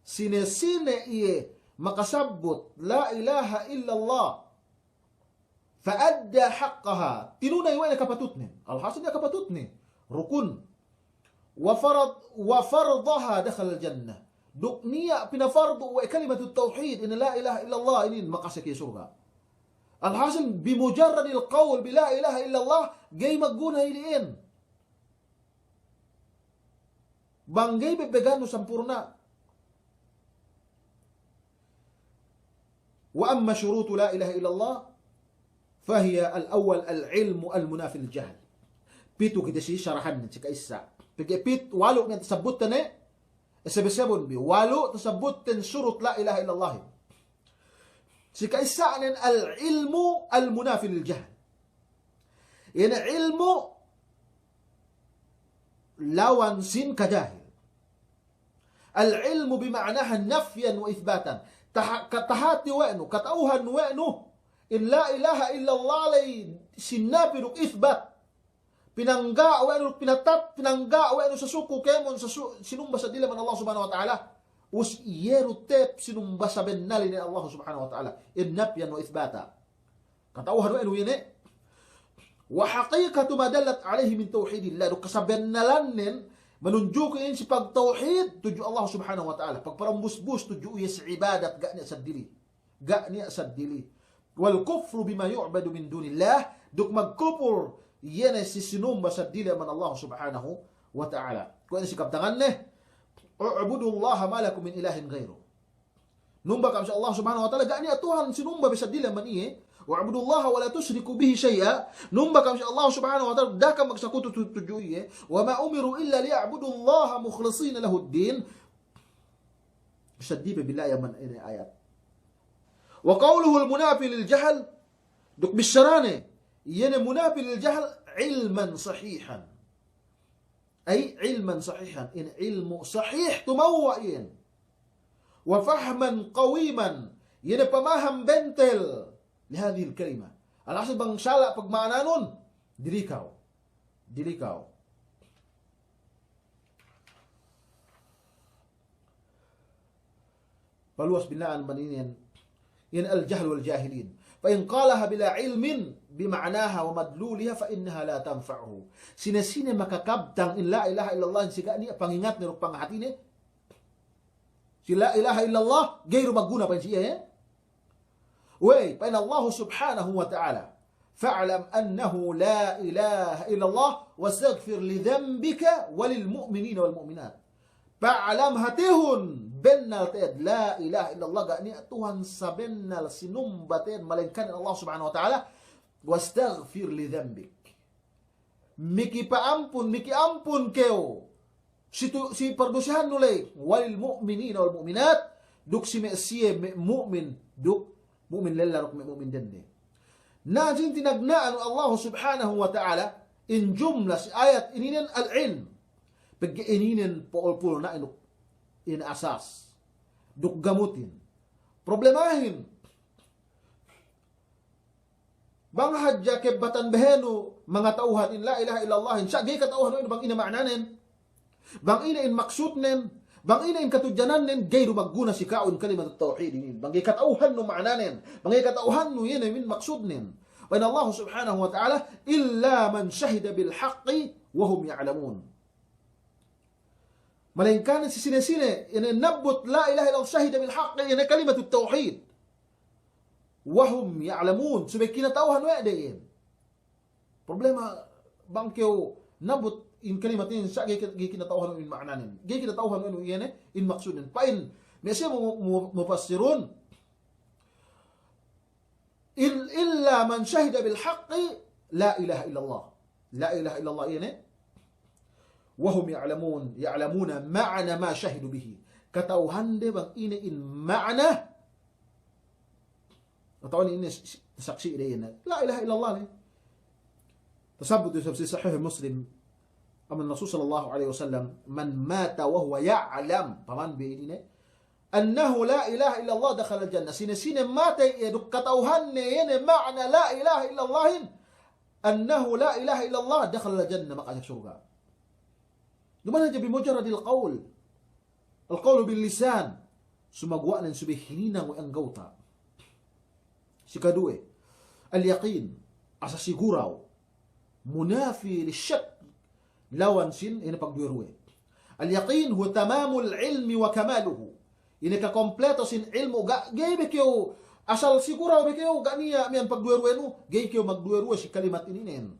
sine-sine iye makasabbut la ilaha illallah, "fa adda haqqaha," tinunay we' ne kapatutnen. Alhasil niya' kapatutne. Rukun. "Wa farad-, wa faradaha dakhalal jannah." Duk niya' pinafardu we' kalimatut tawhid, ine la ilaha illallah inin, makasek iye surga'. Alhasil, bimujarradil qawl bi la ilaha illallah, ga'i magguna ili'en. Bang ga'i bebbegannu sampurna'. Wa amma shurutu la ilaha illallah, fahiya al-awwal al-ilmu al-munafi lil jahl. Pitu kite si sarahannen, si ka'issa. Pegge' pit-, walu' ne tasabbutte ne, e, sebe-sebun bi, walu' tasabbutten surut la ilaha illallah. Si ka'issanen al-ilmu al-munafi lil jahl. Ine ilmu' lawan sin kajahil. Al-ilmu bima'naha nafyan wa ithbatan. Taha-, katahati we' nu, kata'uhan we' nu in la ilaha illallah ley sin napi duk ithbat. Pinangga' we' nu duk pinatat-, pinangga' we' nu sasuku kēmon sasu-, sinumba seddili amban Allah Subhanahu wa Ta'ala. Us iye du tep sinumba sabennalin Allah Subhanahu wa Ta'ala. In nafyan wa ithbata. Kata'uhan we' nu iye ne. Wa haqiqatu ma dallat alayhi min tawhidillah. Duk kasabennalannen manunjuki' in si pagtawhid tudju Allah Subhanahu wa Ta'ala. Pagparumbusbus tudju iye si ibadat ga' niya' seddili. Ga' niya' seddili. Wal kufru bima yu'badu min dunillah. Duk magkupur iye ne si sinumba seddili amban Allah Subhanahu wa Ta'ala. Kuwe' ne si kabtanganne, "U'budullaha ma lakum min ilahin ghairuh." Numba kam si Allah Subhanahu wa Ta'ala, ga' niya' Tuhan sinumba bi seddili amban iye. "Wa'budullaha wa la tushriku bihi shay'a." Numba kam si Allah Subhanahu wa Ta'ala, da'a kam magsakutu tu-, tudju iye. "Wa ma umiru illa liya'budullaha mukhlisina lahuddin." Seddili pe billahi amban ine ayat. "Wa qawluhul munafi lil jahl." Duk bissarane, iye ne munafi lil jahl, ilman sahihan. Ay ilman sahihan, in ilmu' sahih tumewwa' iyan. Wa fahman qawiman, iye ne pamaham bentel li hadhihil kalima. Alhasil bang sala' pagma'ananun, dili kaw. Dili kaw. Paluwas bina'an amban inin, iyan al-jahl wal jahilin. Fa in qalaha bila ilmin bima'naha wa madluliha fa innaha la tanfa'uhu. Sine-sine makakabtang in la ilaha illallah si ga' niya' pangingatne duk pangahatine. Si la ilaha illallah, ga'i du magguna pa'in si iye, eh? Wey, pa'in Allah Subhanahu wa Ta'ala, "Fa'lam annahu la ilaha illallah, wastaghfir li dhanbika wa lil mu'minina wal mu'minat." Fa'lam, hatihun, bennal te'ed, la ilaha illallah, ga' niya' Tuhan sabennal sinumba te'ed malaingkan Allah Subhanahu wa Ta'ala, wastaghfir li dhanbik. Miki pa'ampun, miki ampun kew si tu-, si pardusehannu ley, walil mu'minina wal mu'minat, duk si me' siye me' mu'min, duk mu'min lella duk me' mu'min dende. Na, sin tinagna'an we' Allahu Subhanahu wa Ta'ala, in jumla si ayat ininen al-ilm. Pegge' ininen po'ol-po'olna'in duk in asas. Duk gamutin. Problemahin, bang hadja kebbatan behenu mangata'uhan in la ilaha illallahin, sa' ga'i kata'uhannu inu bang ine ma'nanen. Bang ine in maksudnen, bang ine in katudjanannen, ga'i du magguna si ka'u in kalimatut tawhid inin. Bang ga'i kata'uhannu ma'nanen, bang ga'i kata'uhannu ine in maksudnen. Pa'in Allahu Subhanahu wa Ta'ala, "Illa man shahida bil haqqi wa hum ya'lamun." Malayingkan si sine-sine, ine nabbut la ilaha illallah, shahida bil haqqi, ine kalimatut tawhid. Wa hum ya'lamun, subey kinata'uhan we' de iyan. Problema, bang kew nabbut in kalimat inin sa' ga'i, ga'i kinata'uhan in ma'nanen. Ga'i kinata'uhan in, in, in maksudnen. Pa'in, me' siye mu-, mu-, mufassirun, il-, illa man shahida bil haqqi la ilaha illallah. La ilaha illallah ine. Wa hum ya'lamun, ya'lamuna ma'na ma shahidu bihi. Kata'uhande bang ine in ma'na Atawa inin s-, s-, saksi' de inin. La ilaha illallah ne. Tasabbut du si Sahih Muslim. Amban Rasul sallallahu alaihi wasallam, "Man mata wa huwa ya'lam." Paman bi inin ne. "Annahu la ilaha illallah dakhalal jannah." Sine-sine matey iye duk kata'uhanne iye ne ma'na la ilaha illallahin. "Annahu la ilaha illallah dakhalal jannah." Maka'asek surga'. Duma'in hadja bi mujarradil qawl. Al-qawlu bil lisan, sumaguwa'nen subey hininang we' anggawta'. Sikaduwe, al-yaqin, asal siguraw, munafi lish-shakk, lawan sin ine pagduwe-ruwe. Al-yaqin huwa tamamul ilmi wa kamaluhu. Ine kakompleto sin ilmu', ga', ga'i be kew, asal siguraw be kew, ga' niya' miya'an pagduwe-ruwenu, ga'i kew magduwe-ruwe si kalimat ininen.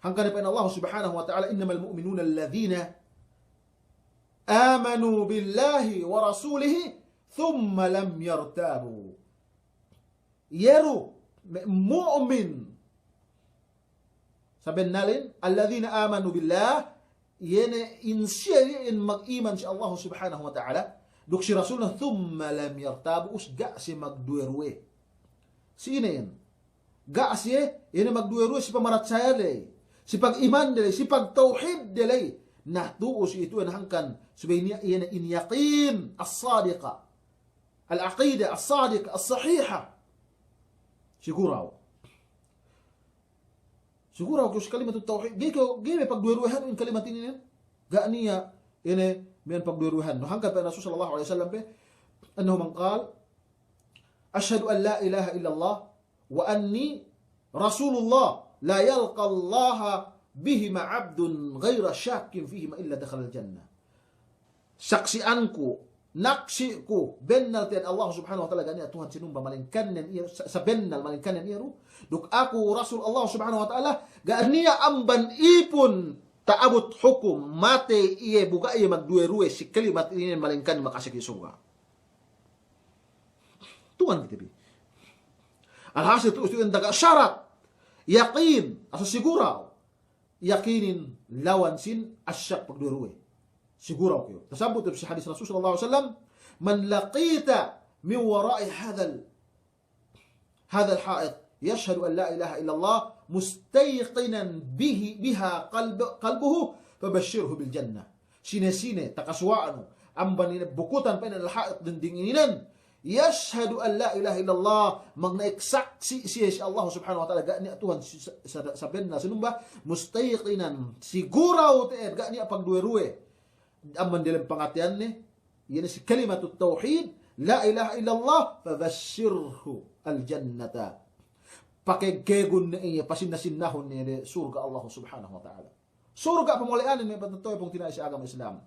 Hangkan pa'in Allah Subhanahu wa Ta'ala, "Innamal mu'minuna alladhina amanu billahi wa rasulihi thumma lam yartabu." Iye du me' mu'min sabennalin, alladhina amanu billah, iye ne in siye in mag'iman si Allah Subhanahu wa Ta'ala, duk si Rasulnen, thumma lam yartabu, ubus ga' siye magduwe-ruwe. Si ine iyan? Ga' siye, iye ne magduwe-ruwe si pamaratsaya de ley, si pag'iman de ley, si pagtawhid de ley. Na tu'u si itu iyan hangkan, subey niya' iye ne in yaqin as-sadiqa, al-aqida as-sadiqa, as-sahiha. Siguraw. Siguraw kew si kalimatut tawhid, ga'i kew, ga'i me' pagduwe-ruwehan in kalimat inin. Ga' niya' ine miya'an pagduwe-ruwehan. Na hangkan pa'in Rasul sallallahu alaihi wasallam pe, annahu man qala, "Ashhadu an la ilaha illallah wa anni rasulullah, la yalqallaha bihima abdun ghaira shakkin fihima illa dakhalal jannah." Saksi'anku, naksi'ku, bennal te'ed Allah Subhanahu wa Ta'ala ga' niya' Tuhan sinumba malaingkannen iye, sa-, sabennal malaingkannen iye du. Duk aku Rasul Allah Subhanahu wa Ta'ala, ga' niya' amban ipun ta'abut hukum matey iye bu ga' iye magduwe-ruwe si kalimat inin malaingkan maka'asek iye surga'. Tuwan kite bi. Alhasil tu'u, tu'u in taga syarat. Yaqin, asal siguraw. Yaqinin lawan sin ash-shakk, pagduwe-ruwe. Siguraw kew. Tasabbut si hadis Rasul sallallahu alaihi wasallam, "Man laqita min wara'i hadhal, hadhal ha'it, yashhadu an la ilaha illallah, mustayqinan bihi, biha qalb-, qalbuhu, fabashshirhu bil jannah." Sine-sine takasuwa'nu amban ine bukutan pa'in al-ha'it, dinding ininen, yashhadu an la ilaha illallah, magnaik saksi' siye si Allah Subhanahu wa Ta'ala, ga' niya' Tuhan si-, sa-, sa-, sabennal sinumba, mustayqinan, siguraw te'ed, ga' niya' pagduwe-ruwe amban delem pangateyanne, iye ne si kalimatut tawhid, la ilaha illallah, fabashshirhu al-jannata. Pakegkegun ne iye, pasinna-sinnahun ne iye de surga' Allah Subhanahu wa Ta'ala. Surga' pamole'anin me' patetto'e pungtina'i si agama Islam.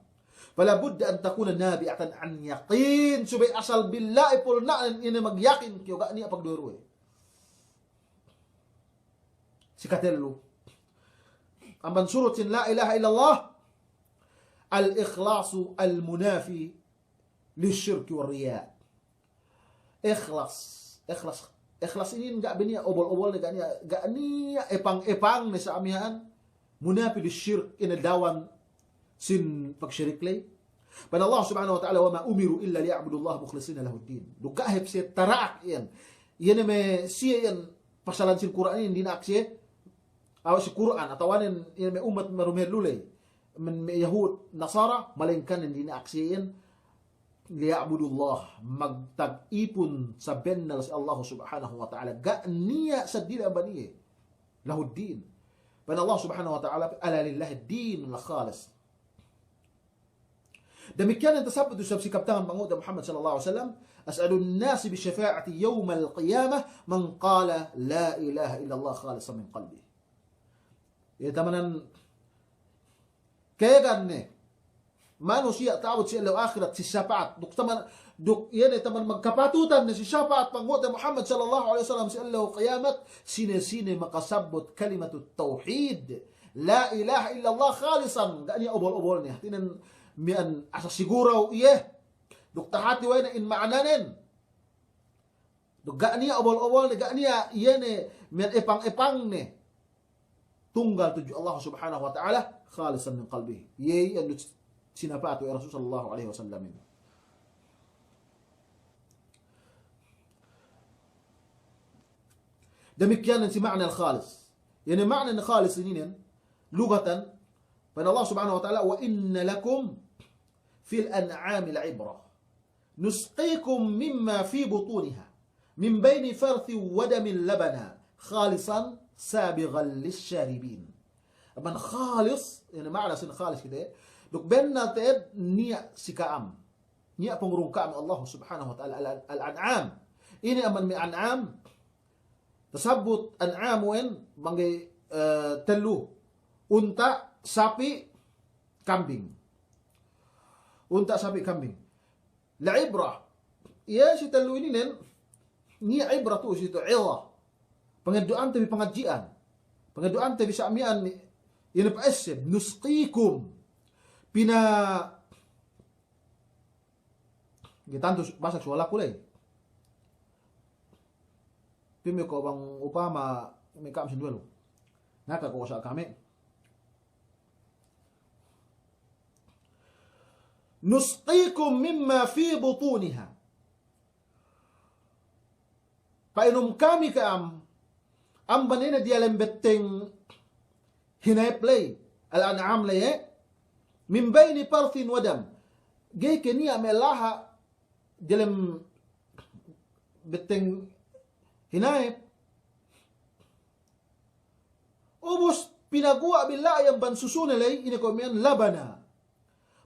Fala budda an takuna nabi'atan an yaqin. Subey asal billahi pulna'nen ine magyakin kew, ga' niya' pagduwe-ruwe. Sikatellu. Amban surut sin la ilaha illallah, al-ikhlasu al-munafi lish-shirki war-riya'. Ikhlas, ikhlas, ikhlas inin ga' be niya' obol-obol ne, ga' niya', ga' niya' epang-epang ne sa' miya'an, munafi lish-shirk, ine dawan sin pagshirik ley. Pa'in Allah Subhanahu wa Ta'ala, "Wa ma umiru illa liya'budullaha mukhlisina lahuddin." Duk ga' hep siye tara'ak iyan. Iye ne me' siye iyan pasalan sin Kur'an iyan dina'ak siye, aw si Kur'an, atawa nen iyan me' ummat marumehellu ley, me', me' Yahud, Nasara, malayingkan iyan dina'ak siye iyan, liya'budullah, magtag-ipun sabennal si Allah Subhanahu wa Ta'ala. Ga' niya' seddili amban iye. Lahuddin. Pa'in Allah Subhanahu wa Ta'ala, "Ala lillahiddinul khalis." Damikkiyan iyan tasabbut du isab si kabtangan Panghu'te Muhammad sallallahu alaihi wasallam, "As'adun nasi bi shafa'ati yawmal qiyamah man qala la ilaha illallah khalisan min qalbih." Iye tamanan kēgan ne manusiya' ta'abut si ellew ahirat si sapa'at. Duk taman, duk iye ne taman magkapatutan ne si sapa'at Panghu'te Muhammad sallallahu alaihi wasallam si ellew kiyamat, sine-sine makasabbut kalimatut tawhid, la ilaha illallah khalisan, ga' niya' obol-obol ne. Hātinen miya'an asal siguraw iye. Duk tahati we' ne in ma'ananen. Duk ga' niya' obol-obol ne, ga' niya' iye ne miya'an epang-epang ne. Tunggal tudju Allah Subhanahu wa Ta'ala, khalisan min qalbih. Iye iyan du sinapa'at we' Rasul sallallahu alaihi wasallam. Damikkiyan si ma'ana al-khalis. Iye ne ma'ana al-khalis ininen, lugatan, pa'in Allah Subhanahu wa Ta'ala, "Wa inna lakum fil an'ami la'ibrah. Nusqikum mimma fi butuniha. Min bayni farthin wa damin labana. Khalisan sabighan lish-sharibin." Amban khalis, iye ne ma'ana sin khalis kite. Duk bennal te'ed niya' si ka'am. Niya' pangurung ka'am Allah Subhanahu wa Ta'ala al-, al-an'am. Ine amban me' an'am? Tasabbut an'am we' en bang ga'i, eh, tellu. Unta', sapi', kambing. Unta', sapi', kambing. La'ibrah. Iye si tellu ininen, niya' ibrah tu'u si tu'u, ibrah. Pangeddo'ante bi pangadji'an. Pangeddo'ante bi sa' miya'an, iye ne pa'esseb, nusqikum. Pina-, ga'i tantu basag suwalaku ley. Pī me' ko' bang upama me' ka'am sinduwe lu. Ngaka ko' sa' kami. Nusqikum mimma fi butuniha. Pa'inum kami ka'am, amban ine diyalem betteng hinayep ley, al-an'am ley, eh? Min bayni farthin wa dam. Ga'i ke niya' me' laha' diyalem betteng hinayep. Ubus pinaguwa' bi la'i amban susune ley, ine ko' miya'an, labana.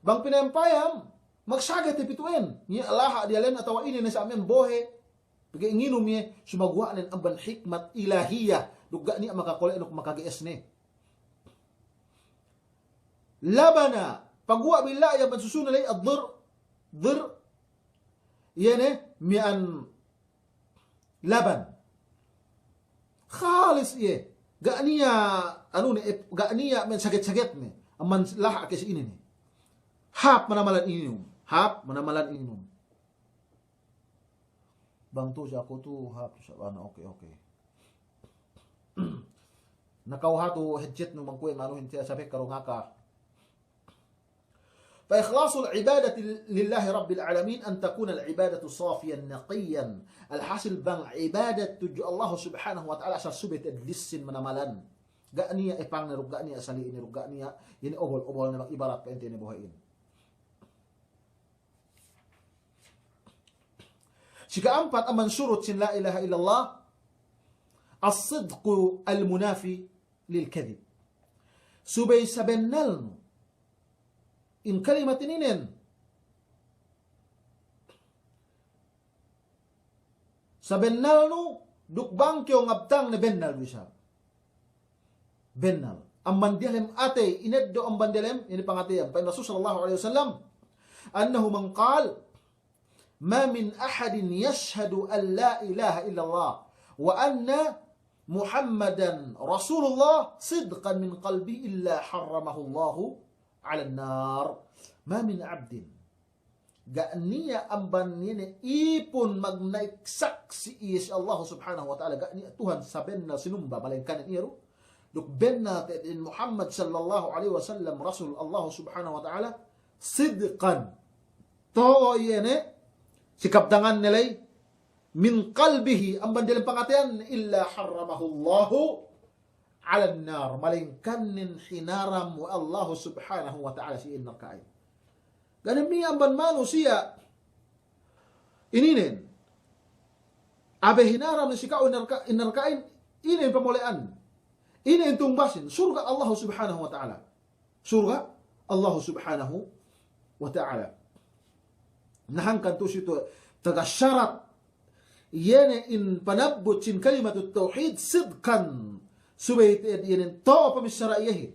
Bang pinayam-payam, magsaget hep itu en. Niya' laha' diyalem atawa ine ne sa' miya'an bohe'. Pegge' nginum iye, sumaguwa' nen amban hikmat ilahiyah. Duk ga' niya' makakole' duk makage'es ne. Labana, paguwa' bi la'i amban susune ley, ad-dir', dir', iye ne, miya'an laban. Khalis iye. Ga' niya', anu ne, ep-, ga' niya' miya'an saget-saget ne. Amban laha' ke si ine ne. Hāp manamalan inum. Hāp manamalan inum. Bang tu si aku tu, hāp tu sa' bana, oke, oke. Na ka'u hatu headset nu bang kuwe' manu hinte sape' karu ngaka. Fa ikhlasul ibadati lillahi rabbil alamin an takuna al ibadatu safiyan naqiyan. Alhasil bang ibadat tudju Allah subhanahu wa ta'ala asal subey te'ed lissin manamalan. Ga' niya' epang ne duk, ga' niya' sali' ne duk, ga' niya' ine obol-obol ne bang ibarat pa'inte ne bohe'in. Sika'ampat amban surut sin la ilaha illallah, as-sidqu al-munafi lil kadhib. Subey sabennalnu. In kalimat ininen. Sabennalnu duk bang kew ngabtang ne bennal du isab. Bennal. Amban diyalem atey, ineddo' amban diyalem, ine pangateyan. Pa'in Rasul sallallahu alaihi wasallam, annahu man qal, ma min ahadin yashhadu an la ilaha illallah wa anna Muhammadan Rasulullah sidqan min qalbihi illa harramahu Allahu 'alan nar. Ma min abdin. Ga' niya' amban ine ipun magnaik saksi' iye si Allah subhanahu wa ta'ala, ga' niya' Tuhan sabennal sinumba malaingkan iye du. duk bennal te'ed in Muhammad sallallahu alaihi wasallam Rasul Allah Subhanahu wa Ta'ala, sidqan, to'o iye ne, si kabtanganne ley, min qalbihi, amban diyalem pangateyan, illa harramahu Allahu 'alan nar, malaingkan nen hinaram we' Allah Subhanahu wa Ta'ala si iye in narka'in. Ga' ne miyan amban manusiya' ininen, abe hinaram ne si ka'u in narka-, in narka'in, ine in pamole'an, ine in tungbasin, surga' Allah Subhanahu wa Ta'ala. Surga' Allah Subhanahu wa Ta'ala. Na hangkan tu'u si itu taga sarat iye ne in panabbut sin kalimatut tawhid sidqan, subey te'ed iye ne to'o pamissara iyehin.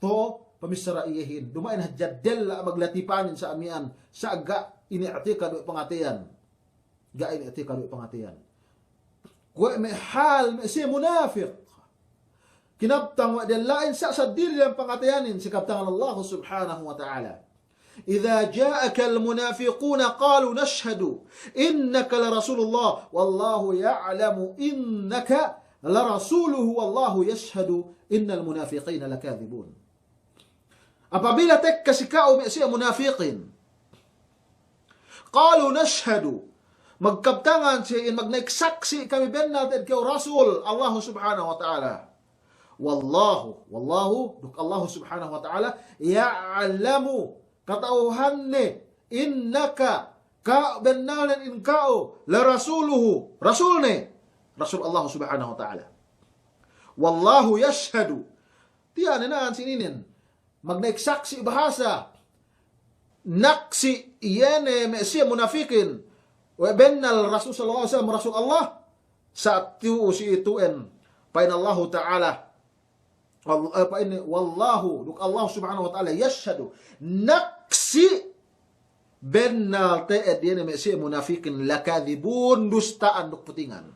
To'o pamissara iyehin. Duma'in hadja della' maglatipanin sa' miyan, sa' ga' ini'tikad we' pangateyan. Ga' ini'tikad we' pangateyan. Kuwe' me' hal me' siye munafik. Kinabtang we' della'in sa' saddili dem pangateyanin si kabtangan Allah Subhanahu wa Ta'ala. إذا جاءك المنافقون قالوا نشهد إنك لرسول الله والله يعلم إنك لرسوله والله يشهد إن المنافقين لكاذبون. Apabila tekka si ka'u me' siye munafikin, qalu nashhadu, magkabtangan siye in magnaik saksi' kami bennal te'ed kew Rasul Allah Subhanahu wa Ta'ala. Wallahu, wallahu, duk Allah Subhanahu wa Ta'ala, ya'lamu, kata'uhanne, innaka, ka-, bennalnen in ka'u, la rasuluhu, rasulne, Rasul Allah Subhanahu wa Ta'ala. Wallahu yashhadu, tiya' ne na'an sininen, magnaik saksi' bahasa, naksi' iye ne me' siye munafikin, we' bennal Rasul sallallahu alaihi wasallam Rasul Allah, sa' tu'u si itu'en, pa'in Allahu Ta'ala, wal-, eh, pa'in, wallahu, duk Allah Subhanahu wa Ta'ala, yashhadu, naksi' bennal te'ed iye ne me' siye munafikin, lakadhibun, dusta'an duk putingan.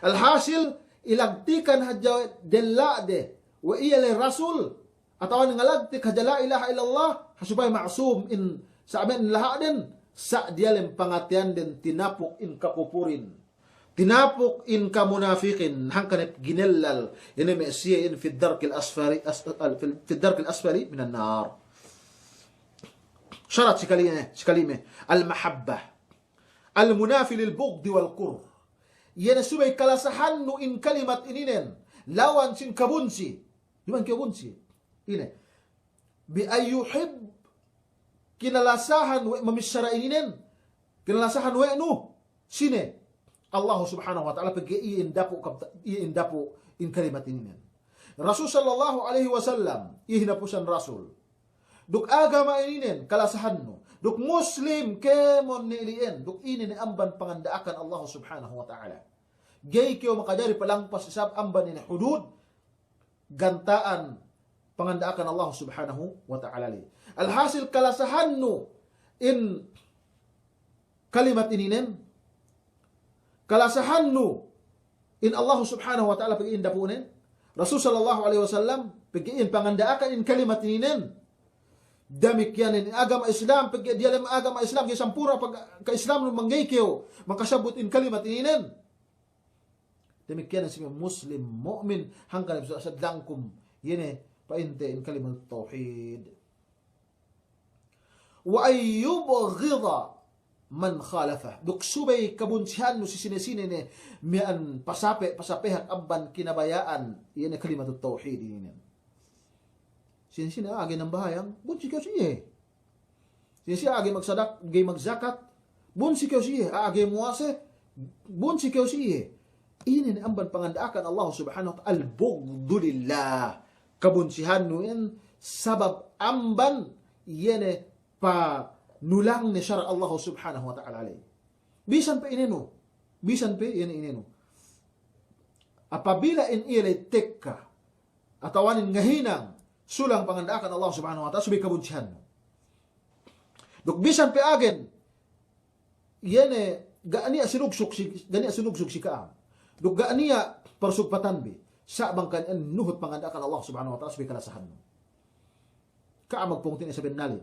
Alhasil, ilagtikan hadja della'de, we' iye le Rasul, atawa ngalagtik hadja la ilaha illallah, ha supaya ma'sum in sa' me' in laha'den, sa' diyalem pangateyanden tinapuk in kakupurin. Tinapuk in kamunafikin, hangkan hep ginellal, ine me' siye in fid darkil asfali, as-, al-, fil, fid darkil asfali minan nar. Sarat si kalime, si kalime, al-mahabbah. Al-munafi lil bughdi wal kurh. Iye ne subey kalasahannu in kalimat ininen, lawan sin kabunsi. Duma'in kew bunsi. Ine. Bi an yuhib, kinalasahan we' mamissara ininen, kinalasahan we' nu, sine? Allah Subhanahu wa Ta'ala, pegge' iye in dapu' kab-, iye in dapu' in kalimat ininen. Rasul sallallahu alaihi wasallam, iye hinapusan Rasul. Duk agama ininen, kalasahannu. Duk Muslim, kēmon ne ili'en. Duk ine ne amban panganda'akan Allah Subhanahu wa Ta'ala. Ga'i kew makajari palangpas isab amban ine hudud, ganta'an panganda'akan Allah Subhanahu wa Ta'ala ley. Alhasil kalasahannu in kalimat ininen, kalasahannu in Allah Subhanahu wa Ta'ala pegge' in dapu'nen, Rasul sallallahu alaihi wasallam pegge' in panganda'akan in kalimat ininen. Damikkiyan in agama Islam, pegge' diyalem agama Islam, ga'i sampurna' pag-, ka-Islamnun bang ga'i kew makasabbut in kalimat ininen. Damikkiyan si me' Muslim, mu'min, hangkan sa-, sadlangkum, iye ne pa'inte in kalimat tawhid. Wa an yubghida man khalafah. Duk subey kabunsihannu si sine-sine ne miya'an pasape', pasapehak amban kinabaya'an, iye ne kalimatut tawhid ininen. Sine-sine a'a ga'i nambahayang, bunsi kew si iye. Sine-sine a'a ga'i magsadak-, ga'i magzakat, bunsi kew si iye. A'a ga'i muwase, bunsi kew si iye. Ine ne amban panganda'akan Allah Subhanahu wa Ta'ala, al-bughdu lillah. Kabunsihannu in sabab amban iye ne panulangne sara' Allah Subhanahu wa Ta'ala ley. Bisan pe inenu, bisan pe iye ne inenu. Apabila in iye ley tekka, atawanin ngahinang, sulang panganda'akan Allah Subhanahu wa Ta'ala, subey kabunsihannu. Duk bisan pe agen, iye ne ga' niya' sinugsug si, ga' niya' sinugsug si ka'am. Duk ga' niya' parsugpatanbi. Sa' bang ka'am nuhut panganda'akan Allah Subhanahu wa Ta'ala, subey kalasahannu. Ka'am magpungtina'i sabennalin.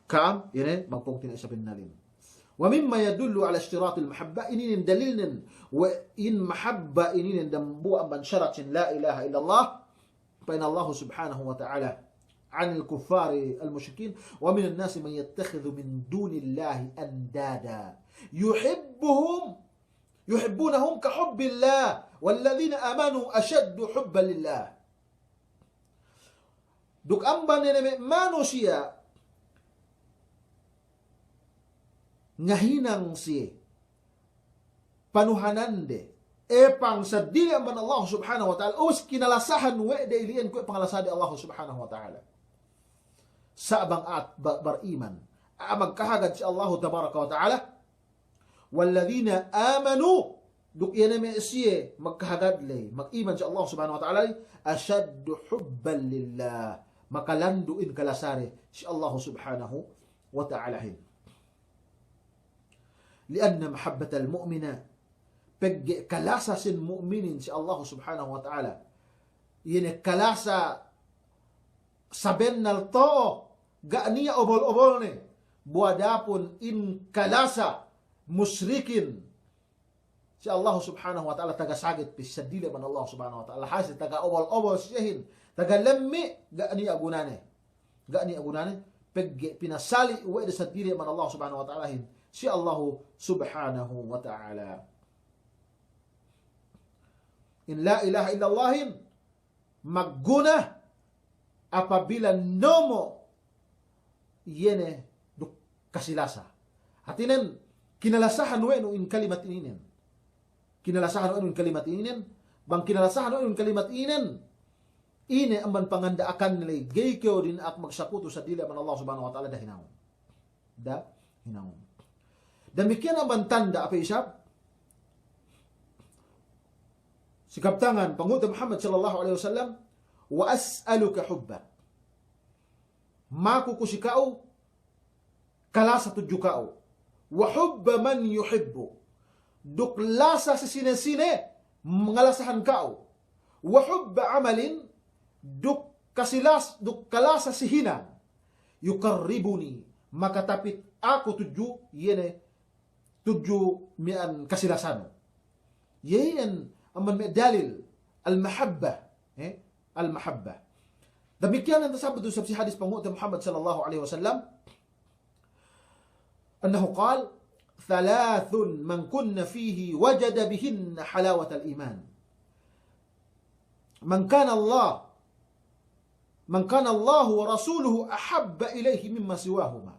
Ka'am, iye ne, magpungtina'i sabennalin. ومما يدل على اشتراط المحبة, ininen dalilnen we' in mahabba ininen dambuwa' amban sharat sin la ilaha illallah, pa'in Allahu subhanahu wa ta'ala, عن الكفار المشركين: ومن الناس من يتخذ من دون الله أندادا يحبهم يحبونهم كحب الله والذين آمنوا أشد حبا لله. Duk amban ine me' manusiya' ngahinang siye panuhanande, epang seddili amban Allah subhanahu wa ta'ala, ubus kinalasahan we' de ili'en kuwe' pangalasade Allah subhanahu wa ta'ala. Sa' bang a'a ba-, bariman, a'a magkahagad si Allahu tabaraka wa ta'ala, والذين آمنوا, duk iye ne me' siye magkahagad ley, magiman si Allah subhanahu wa ta'ala ley, أشد حبا لله, makalandu' in kalasade si Allah subhanahu wa ta'alahin. لأن محبة المؤمن, pegge' kalasa sin mu'minin si Allah subhanahu wa ta'ala, iye ne kalasa sabennal to'o, ga' niya' obol-obolne. Bu adapun in kalasa musrikin si Allah subhanahu wa ta'ala, taga saget pe seddili amban Allah subhanahu wa ta'ala, hasi taga obol-obol siyehin, taga lemmi', ga' niya' gunane. Ga' niya' gunane, pegge' pinasali' we' de seddili amban Allah subhanahu wa ta'alahin si Allah subhanahu wa ta'ala. In la ilaha illallahin magguna apabila nomo' iye ne duk kasilasa. Hātinen, kinalasahan we' nu in kalimat ininen. Kinalasahan we' nu in kalimat ininen. Bang kinalasahan we' nu in kalimat ininen, ine amban panganda'akan ley, ga'i kew dina'ak magsakutu seddili amban Allah subhanahu wa ta'ala, dahinangun. Dahinangun. Damikkiyan amban tanda' pe isab si kabtangan Panghu'te Muhammad sallallahu alaihi wasallam, وأسألك حبك. Maku ku si ka'u kalasa tudju ka'u. وحب من يحب. Duk lasa si sine-sine mangalasahan ka'u. وحب عمل, duk kasilas-, duk kalasa si hinang. يقربني, makatapit aku tudju, iye ne tudju miya'an kasilasanu. Iye iyan amban me' dalil al-mahabbah, eh, al-mahabbah. Damikkiyan in tasabbut isab si hadis Panghu'te Muhammad sallallahu alaihi wasallam, أنه قال: ثلاث من كن فيه وجد بهن حلاوة الإيمان. من كان الله، من كان الله ورسوله أحب إليه مما سواهما،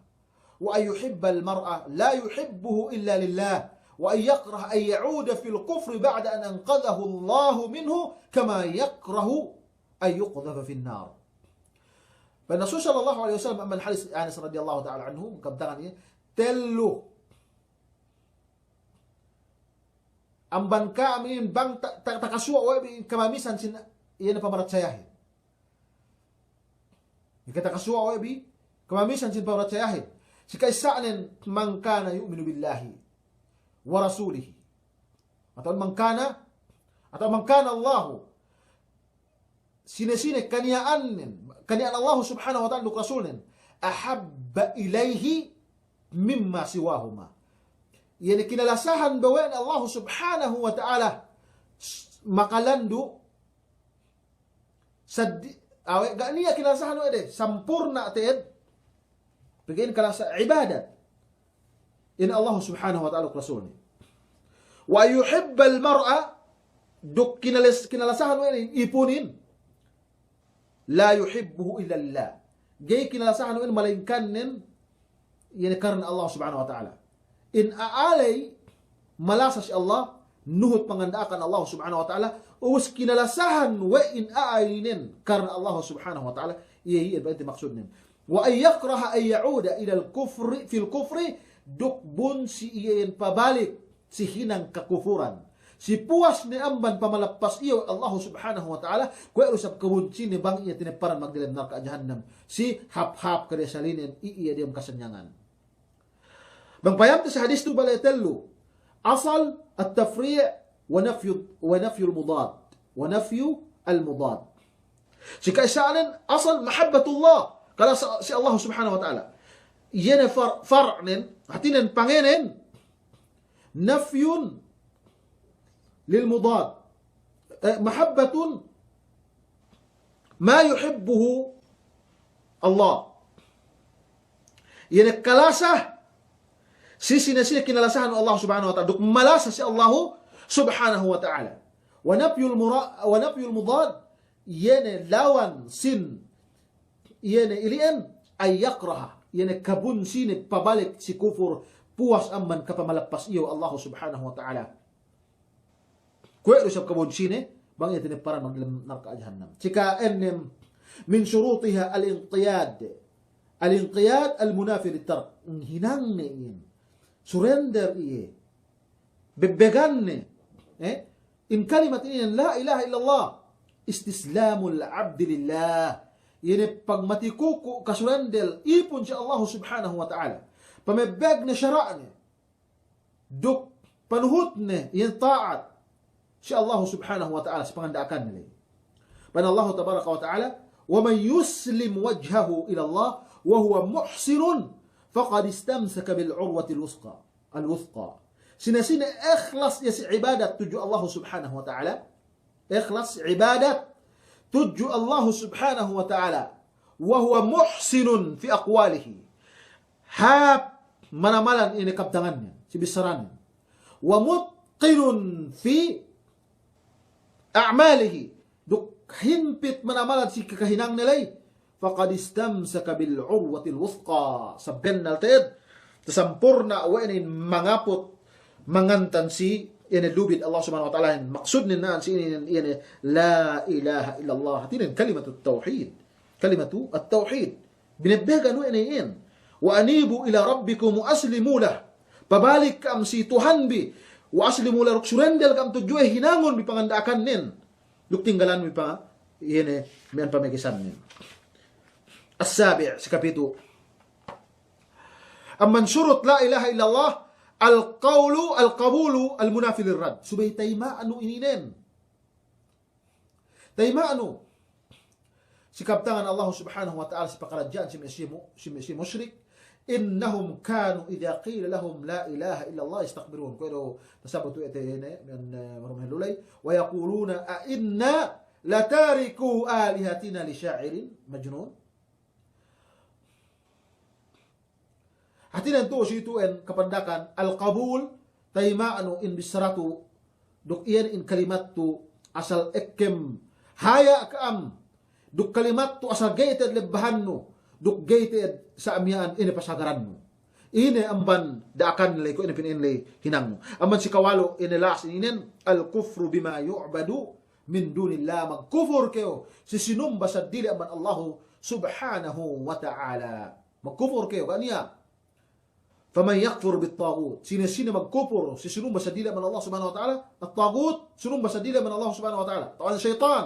وأن يحب المرء لا يحبه إلا لله، وأن يكره أن يعود في الكفر بعد أن أنقذه الله منه، كما يكره أن يقذف في النار. Pa'in Rasul sallallahu alaihi wasallam amban hadis Anas radiyallahu ta'ala anhu, kabtangan iye, tellu amban ka'am inin bang ta-, ta-, takasuwa' we' bi kamamisan sin iye ne pamaratsayahin. Ika takasuwa' we' bi kamamisan sin pamaratsayahin. Si ka'issanen, من كان يؤمن بالله ورسوله. Atawa من كان, atawa من كان الله, sine-sine kaniya'annen, kaniya'an Allahu subhanahu wa ta'ala duk Rasulnen, أحب إليه مما سواهما. Iye ne kinalasahan we' ne Allahu subhanahu wa ta'ala s-, makalandu' saddi-, awe' ga' niya' kinalasahan we' de, sampurna' te'ed, pegge' in kalasa ibadat in Allahu subhanahu wa ta'ala duk Rasulne. وأن يحب المرء, duk kinalas-, kinalasahan we' ne ipunin, لا يحبه إلا لله. Ga'i kinalasahan we' ne malaingkannen iye ne karna Allah subhanahu wa ta'ala. In a'a ley malasa si Allah, nuhut panganda'akan Allah subhanahu wa ta'ala, ubus kinalasahan we' in a'a inin karna Allah subhanahu wa ta'ala, iye, iye, iye maksudnen. وأن يكره أن يعود إلى الكفر، في الكفر, duk bunsi iye iyan pabalik si hinang kakufuran. Si puwas ne amban pamalappas iye we' Allahu subhanahu wa ta'ala, kuwe' du isab kabunsine bang iye tineparan magdelem narka' jahannam. Si hāp-hāp kadesalinen, i-, iye diyalem kasanyangan. Bang payamte si hadis tu bale tellu. Asal, at-tafri', wa nafyu, wa nafyul mudad. Wa nafyu al-mudad. Si ka'issanen, asal mahabbatullah. Kalasa si Allah subhanahu wa ta'ala. Iye ne far-, far'nen, Hātinen pangenen, nafyun lil mudad. Eh, mahabbatun ma yuhibbuhu Allah. Iye ne kalasa si sine-sine kinalasahan Allah Subhanahu wa Ta'ala. Duk malasa si Allah Subhanahu wa Ta'ala. Wa nafyul mura-, wa nafyul mudad, iye ne lawan sin, iye ne ili'en, an yakraha, iye ne kabunsi ne pabalik si kufur, puwas amban kapamalappas iye we' Allah Subhanahu wa Ta'ala. Kuwe' du isab kabunsi ne, bang iye tineparan magdalem narka' jahannam. Sika ennem, min shurutiha al-inqiyad. Al-inqiyad al-munafi lit-tark. Hinangne iyan. Surrender iye. Bebbeganne. Eh? In kalimat inin, la ilaha illallah. Istislamul abdi lillah. Iye ne pagmatikuku' kasurrender ipun si Allah Subhanahu wa Ta'ala. Pamebbegne sara'ne. Duk panuhutne iyan ta'at si Allah Subhanahu wa Ta'ala si panganda'akanne ley. Pa'in Allah Tabaraka wa Ta'ala, "Wa man yuslim wajhahu ila Allah wa huwa muhsinun faqad istamsaka bil urwatil wusqa, al wuthqa." Sine-sine ikhlas iye si ibadat tudju Allah Subhanahu wa Ta'ala, ikhlas ibadat tudju Allah Subhanahu wa Ta'ala. Wa huwa muhsinun fi aqwalihi. Hāp manamalan ine kabtanganne, si bissaranen. Wa mutqinun fi a'malihi. Duk hinpit manamalan si kakahinangne ley. Faqad istamsaka bil urwatil wuthqa. Sabennal te'ed, tasampurna' we' ne in mangaput, mangantan si, iye ne lubid Allah Subhanahu wa Ta'ala, in maksudne na'an si inin, iye ne la ilaha illallah. Hātinen kalimatut tawhid. Kalimatu at-tawhid. Binebbegan we' ne iyan. "Wa anibu ila rabbikum wa aslimu lah." Pabalik ka'am si Tuhanbi. "Wa aslimu lah," duk surrender ka'am tudju iye, hinangun bi panganda'akannen. Duk tinggalan bi pa, iye ne, miya'an pamegesannen. As-sabi', si kapitu'. Amban surut la ilaha illallah, al-qawlu, al-qabulu, al-munafi lir-radd. Subey tayima'nu ininen. Tayima'nu si kabtangan Allah Subhanahu wa Ta'ala si pakaradja'an si me', si mu-, si me', si mushrik. "Innahum kanu idha qila lahum la ilaha illallah yastakbirun." Kuwe' du tasabut we' te ine, miya'an, eh, marumah lulay. "Wa yaquluna a inna latariku alihatina li sha'irin majnun." Hātinen tu'u si tu'en kapandakan, al-qabul, tayima'nu in bissara tu, duk iyan in kalimat tu asal ekkem haya' ka'am, duk kalimat tu asal ga'i te'ed lebbahannu, duk ga'i te'ed sa' miya'an ine pasagarannu. Ine amban da'akan ley, kuwe' ine pa'in ley hinangnu. Amban si kawalu', ine last inin, al-kufru bima yu'badu min dunillah, magkufur kew si sinumba seddili amban Allahu Subhanahu wa Ta'ala. Magkufur kew, ga' niya'. Faman yakfur bit-taghut. Sine-sine magkufur si sinumba seddili amban Allah Subhanahu wa Ta'ala, at-taghut, sinumba seddili amban Allah Subhanahu wa Ta'ala. Tawhan seyitan.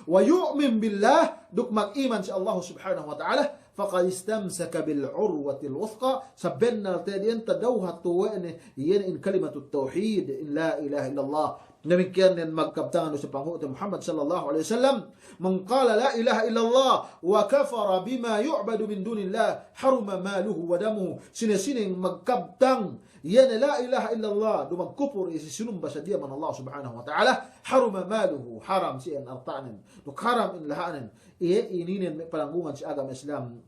Wa yu'min billah, duk magiman si Allah Subhanahu wa Ta'ala, faqad istamsaka bil urwatil wuthqa, sabennal te'ed iyan tadawhat tu we' ne, iyan in kalimatut tawhid, in la ilaha illallah. Damikkiyan ne magkabtangan du si panghu'te Muhammad sallallahu alaihi wasallam, "Man qala la ilaha illallah wa kafara bima yu'badu min dunillah, haruma maluhu wa damuhu." Sine-sine magkabtang, iye ne la ilaha illallah, du magkupur iye si sinumba seddili amban Allah Subhanahu wa Ta'ala, haruma maluhu, haram si iyan arta'nen, duk haram in laha'nen. Iye ininen me' palanggungan si agama Islam,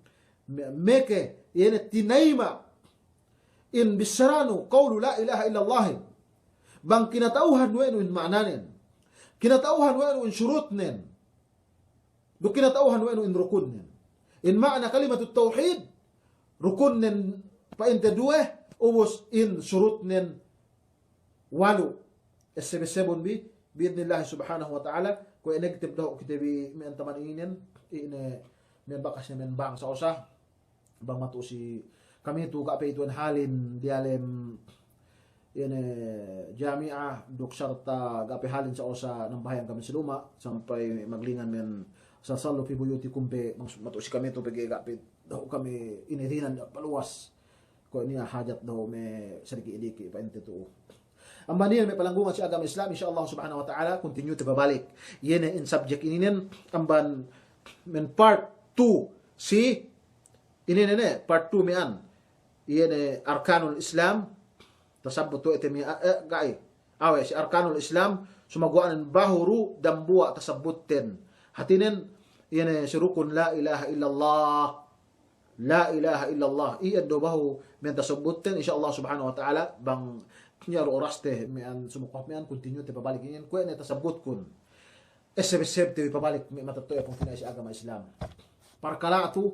me-, meke, iye ne tinayima' in bissaranu, qawlu la ilaha illallah. Bang kinata'uhan we' nu in ma'nanen. Kinata'uhan we' nu in surutnen. Duk kinata'uhan we' nu in rukunnen. In ma'na kalimatut tawhid, rukunnen pa'inte duwe, ubus in surutnen walu'. Essebesebun bi, bi'idnillahi subhanahu wa ta'ala, kuwe' inegteb dahu' kite bi me' antaman inin, ine, me' bakas ne me' bangsa osa. Bang matu'u si kami tu ga' pe itu'en halin diyalem ine jami'a duk sarta' ga' pe halin sa osa nambahayang kami si luma' sampay maglingan men sa sallu fi buyutikum pe maksud matu'u si kami tu pegge' ga' pe dahu' kami ine dinan paluwas. Kuwe' niya' hajat dahu' me' sadiki'-diki' pa'inte tu'u. Amban iyan me' palanggungan si agama Islam, insya Allah subhanahu wa ta'ala, continue te pabalik. Iye ne in subject ininen amban men part two si Inin ne, part two miya'an. iye ne arkanul Islam, tasabbut we' te mi-, eh, ga'i. Awe', si arkanul Islam, sumaguwa'nen bahu du dambuwa' tasabbutten. Hātinen, iye ne si rukun la ilaha illallah. La ilaha illallah. Iyan du bahu miya'an tasabbutten, insya Allah subhanahu wa ta'ala, bang niya' du oraste miya'an sumukup miya'an, continue te pabalik iyan, kuwe' ne tasabbutkun. Esseb-esseb te bi pabalik me' matetto'a pungtina'i si agama Islam. Parkala' tu,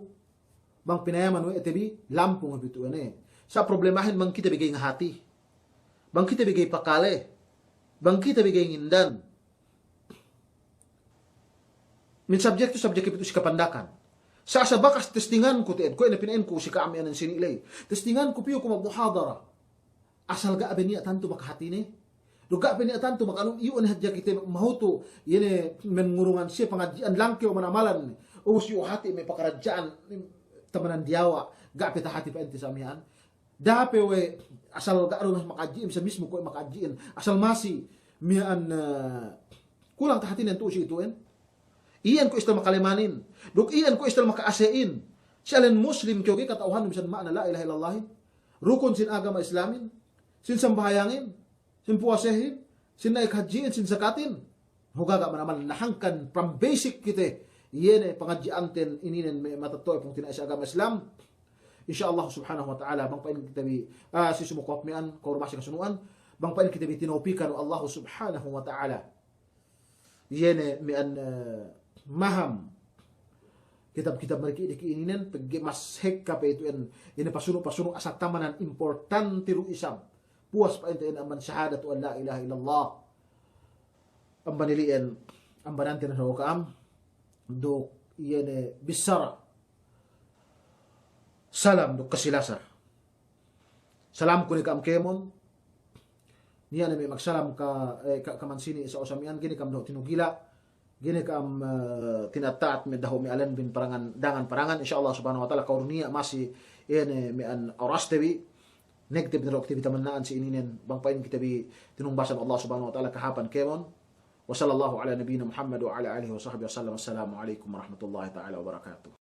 bang pinayaman we' te bi, lampung bi tu'u ne. Sa' problemahin bang kite bi ga'i ngahati. Bang kite bi ga'i pakale. Bang kite bi ga'i ngindan. Min subject tu subject pitu si kapandakan. Sa' asal bakas testinganku te'ed, kuwe' ne pina'inku si ka'am iyan sini ley. Testinganku piyu ku magmuhadara. Asal ga' pe niya' tantu makahatine. Duk ga' pe niya' tantu makalum iyu' ne hadja kite mahutu. Iye ne mengurungan siye pangadji'an langkew manamalan. Ubus iyu' hati' me' pakaradja'an tamanan diyawa'. Ga' pe tahati pa'inte sa' miya'an. Da'a pe we' asal ga' du maka'adji'in, sa' mismu kuwe' maka'adji'in. Asal masi miya'an, eh, kulang tahatinen tu'u si itu'en. Iyan kuwe' istel makalemanin. Duk iyan kuwe' istel maka'ase'in. Si alen Muslim kew ga'i kata'uhan bisan ma'ana la ilaha illallahin. Rukun sin agama Islamin. Sin sambahayangin. Sin puwasehin, sin na'ik hadji'in, sin zakatin. Hugaga' manamal na hangkan from basic kite, iye ne pangadji'anten ininen me' matetto'a pungtina'i si agama Islam. Insya Allah subhanahu wa ta'ala, bang pa'in kite bi, ah, si sumukup miya'an, kawru masi kasunu'an, bang pa'in kite bi tinawpikan we' Allah subhanahu wa ta'ala. Iye ne miya'an, eh, maham kitab-kitab mari ki diki ininen, pegge' mas hekka pe itu'en, iye ne pasunu'-pasunu' asal tamanan importante du isab. Puwas pa'inte iyan amban shahadatu an la ilaha illallah. Amban ili'en, amban ante ne dahu' ka'am, duk iye ne bissara. Salam duk kasi lasa. Salamku ne ka'am kēmon. Niya' ne me' magsalam ka, eh, ka, ka mansini' sa' usa miya'an, ga'i ne ka'am dahu' tinugila'. Ga'i ne ka'am, eh, tinata'at me' dahu' me' alen bin parangan, dangan parangan, insya Allah subhanahu wa ta'ala, kawru niya' masi, iye ne miya'an oraste bi, neg te bi dahu' kite bi tamanna'an si ininen, bang pa'in kite bi tinumbasan Allah subhanahu wa ta'ala kahāpan kēmon. Wa sallallahu ala nabiyyina Muhammad wa ala alihi wa sahbihi wa sallam. Assalamu alaikum warahmatullahi ta'ala wabarakatuh.